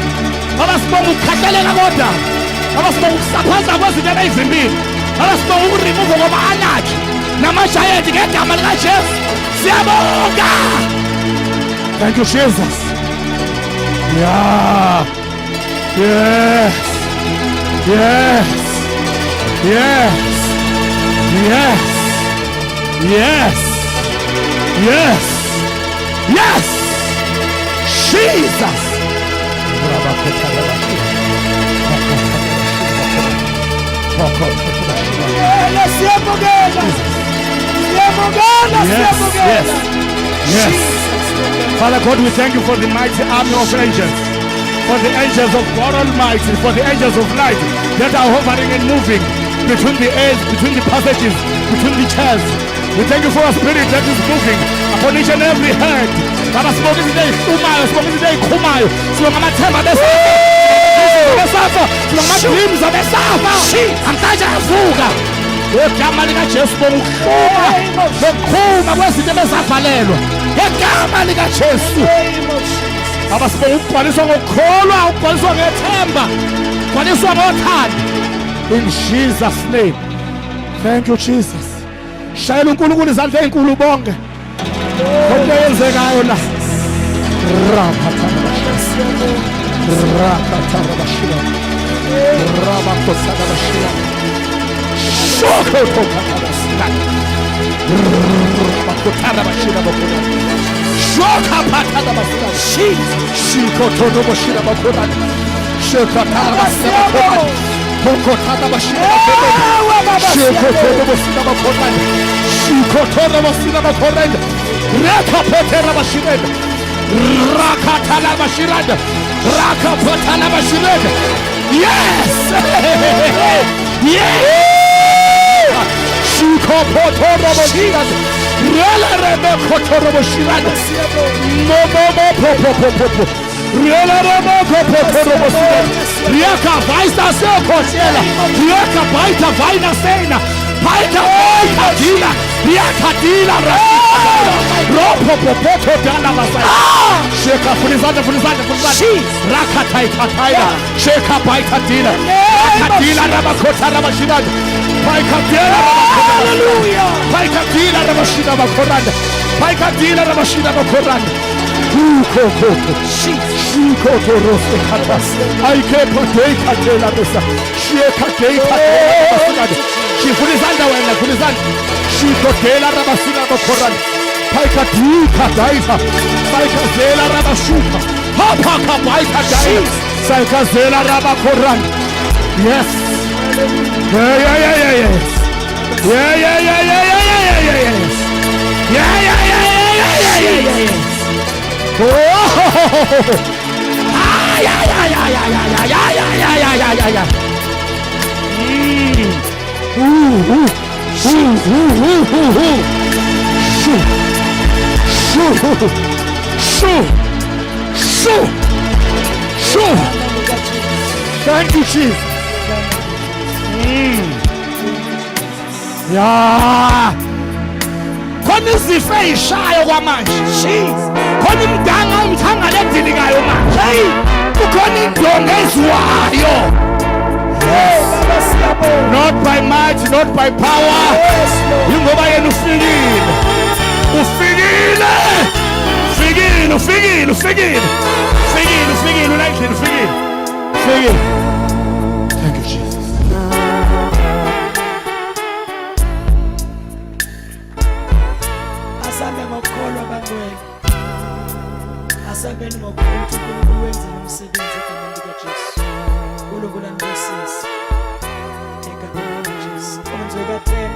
Abasibonga ukukhathaleka kodwa. Abasibonga ukusaphaza kwezinto ebeyivimbile. Abasibonga ukurimuva kwama-anarchy namashayeti ngegama likaJesu. Siyabonga. Thank you Jesus. Yeah. Yes. Yes. Yes. Yes. Yes. Yes. Yes. Jesus. Siyabongela. Siyabongela, Yes, siyabongela. yes, yes. Father God, we thank you for the mighty army of angels, for the angels of God Almighty, for the angels of light that are hovering and moving between the airs, between the passages, between the chairs. We thank you for a spirit that is moving upon each and every head. Baba sibonga izinto ey'hlumayo, sibonga izinto ey'qhumayo, sibonga amathemba abesafa, sibonga ama-dreams abesafa. Namhlanje avuka. Ngegama likaJesu bonga ukuhluma nokuqhuma kwezinto ebezavalelwa. Ngegama likaJesu. Baba sibonga ukugcwaliswa ngokukholwa, ukugcwaliswa ngethemba, ukugcwaliswa ngothando. In Jesus name. Thank you Jesus. Shayela uNkulunkulu izandla ezinkulu bonke. Konke yenzekayo la. Rapatha. Rapatha. Shoko tokatara. Rapatha bashira bakura. Shoka patha basira. Shiko todo bashira bakura. Shoka tara basira bakura. Pokotata bashira bakura. Shiko todo bashira bakura. Shiko todo bashira bakura. Rekapotera bashira. Rakatala bashira. Rakapotala bashira. Yes! Yes! Shiko potoro bashira. Rela rebe kotoro bashira. No no no po po po po po. Rela rebe kotoro bashira. Riaka vaista se kotela. Riaka baita vaina sena. Baita baita dila. Riaka dila rakita. Ropo po po po dala masai. Sheka fulizanda fulizanda fulizanda. Rakata ikataila. Sheka baita dila. Rakatila rabakota rabashira. Baita dila. Hallelujah. Baita dila rabashira bakoranda. Baita dila rabashira bakoranda. Uko koko. Shiko torose kata. Aike potei katela besa. Sheka tei katela. Shifulizanda wena fulizanda. Shiko tela rabashira bakoranda. Paika tika daifa. Paika zela rabashuka. Hapaka paika daifa. Saika zela rabakoranda. Yes. Yeah, yeah, yeah, yeah, yes. Yeah, yeah, yeah, yeah, yeah, yeah, yeah, yes. Yeah, yeah, yeah, yeah, yeah, yeah, yeah, yes. Oh, ah, yeah, yeah, yeah, yeah, yeah, yeah, yeah, yeah, yeah, yeah, yeah, yeah. Ooh, ooh, ooh, ooh, ooh, ooh, ooh. Shoo, shoo, shoo, shoo, shoo. Thank you, Jesus. Ya khona izifo eyishayo kwamanje. Khona imdanga umthangala edilikayo manje. Kukhona indonga ezwayo. Not by might, not by power. Ingoba yena ufikile. Ufikile. Ufikile, ufikile, ufikile. Ufikile, ufikile, ulayidlini ufikile. Ufikile. Thank you Jesus. Asambe ngokukholwa bangcwele. Asambeni ngokukholwa ukuthi uNkulunkulu wenzile umsebenzi egameni likaJesu. uNkulunkulu anibusise egameni likaJesu. Inkonzo ka-10.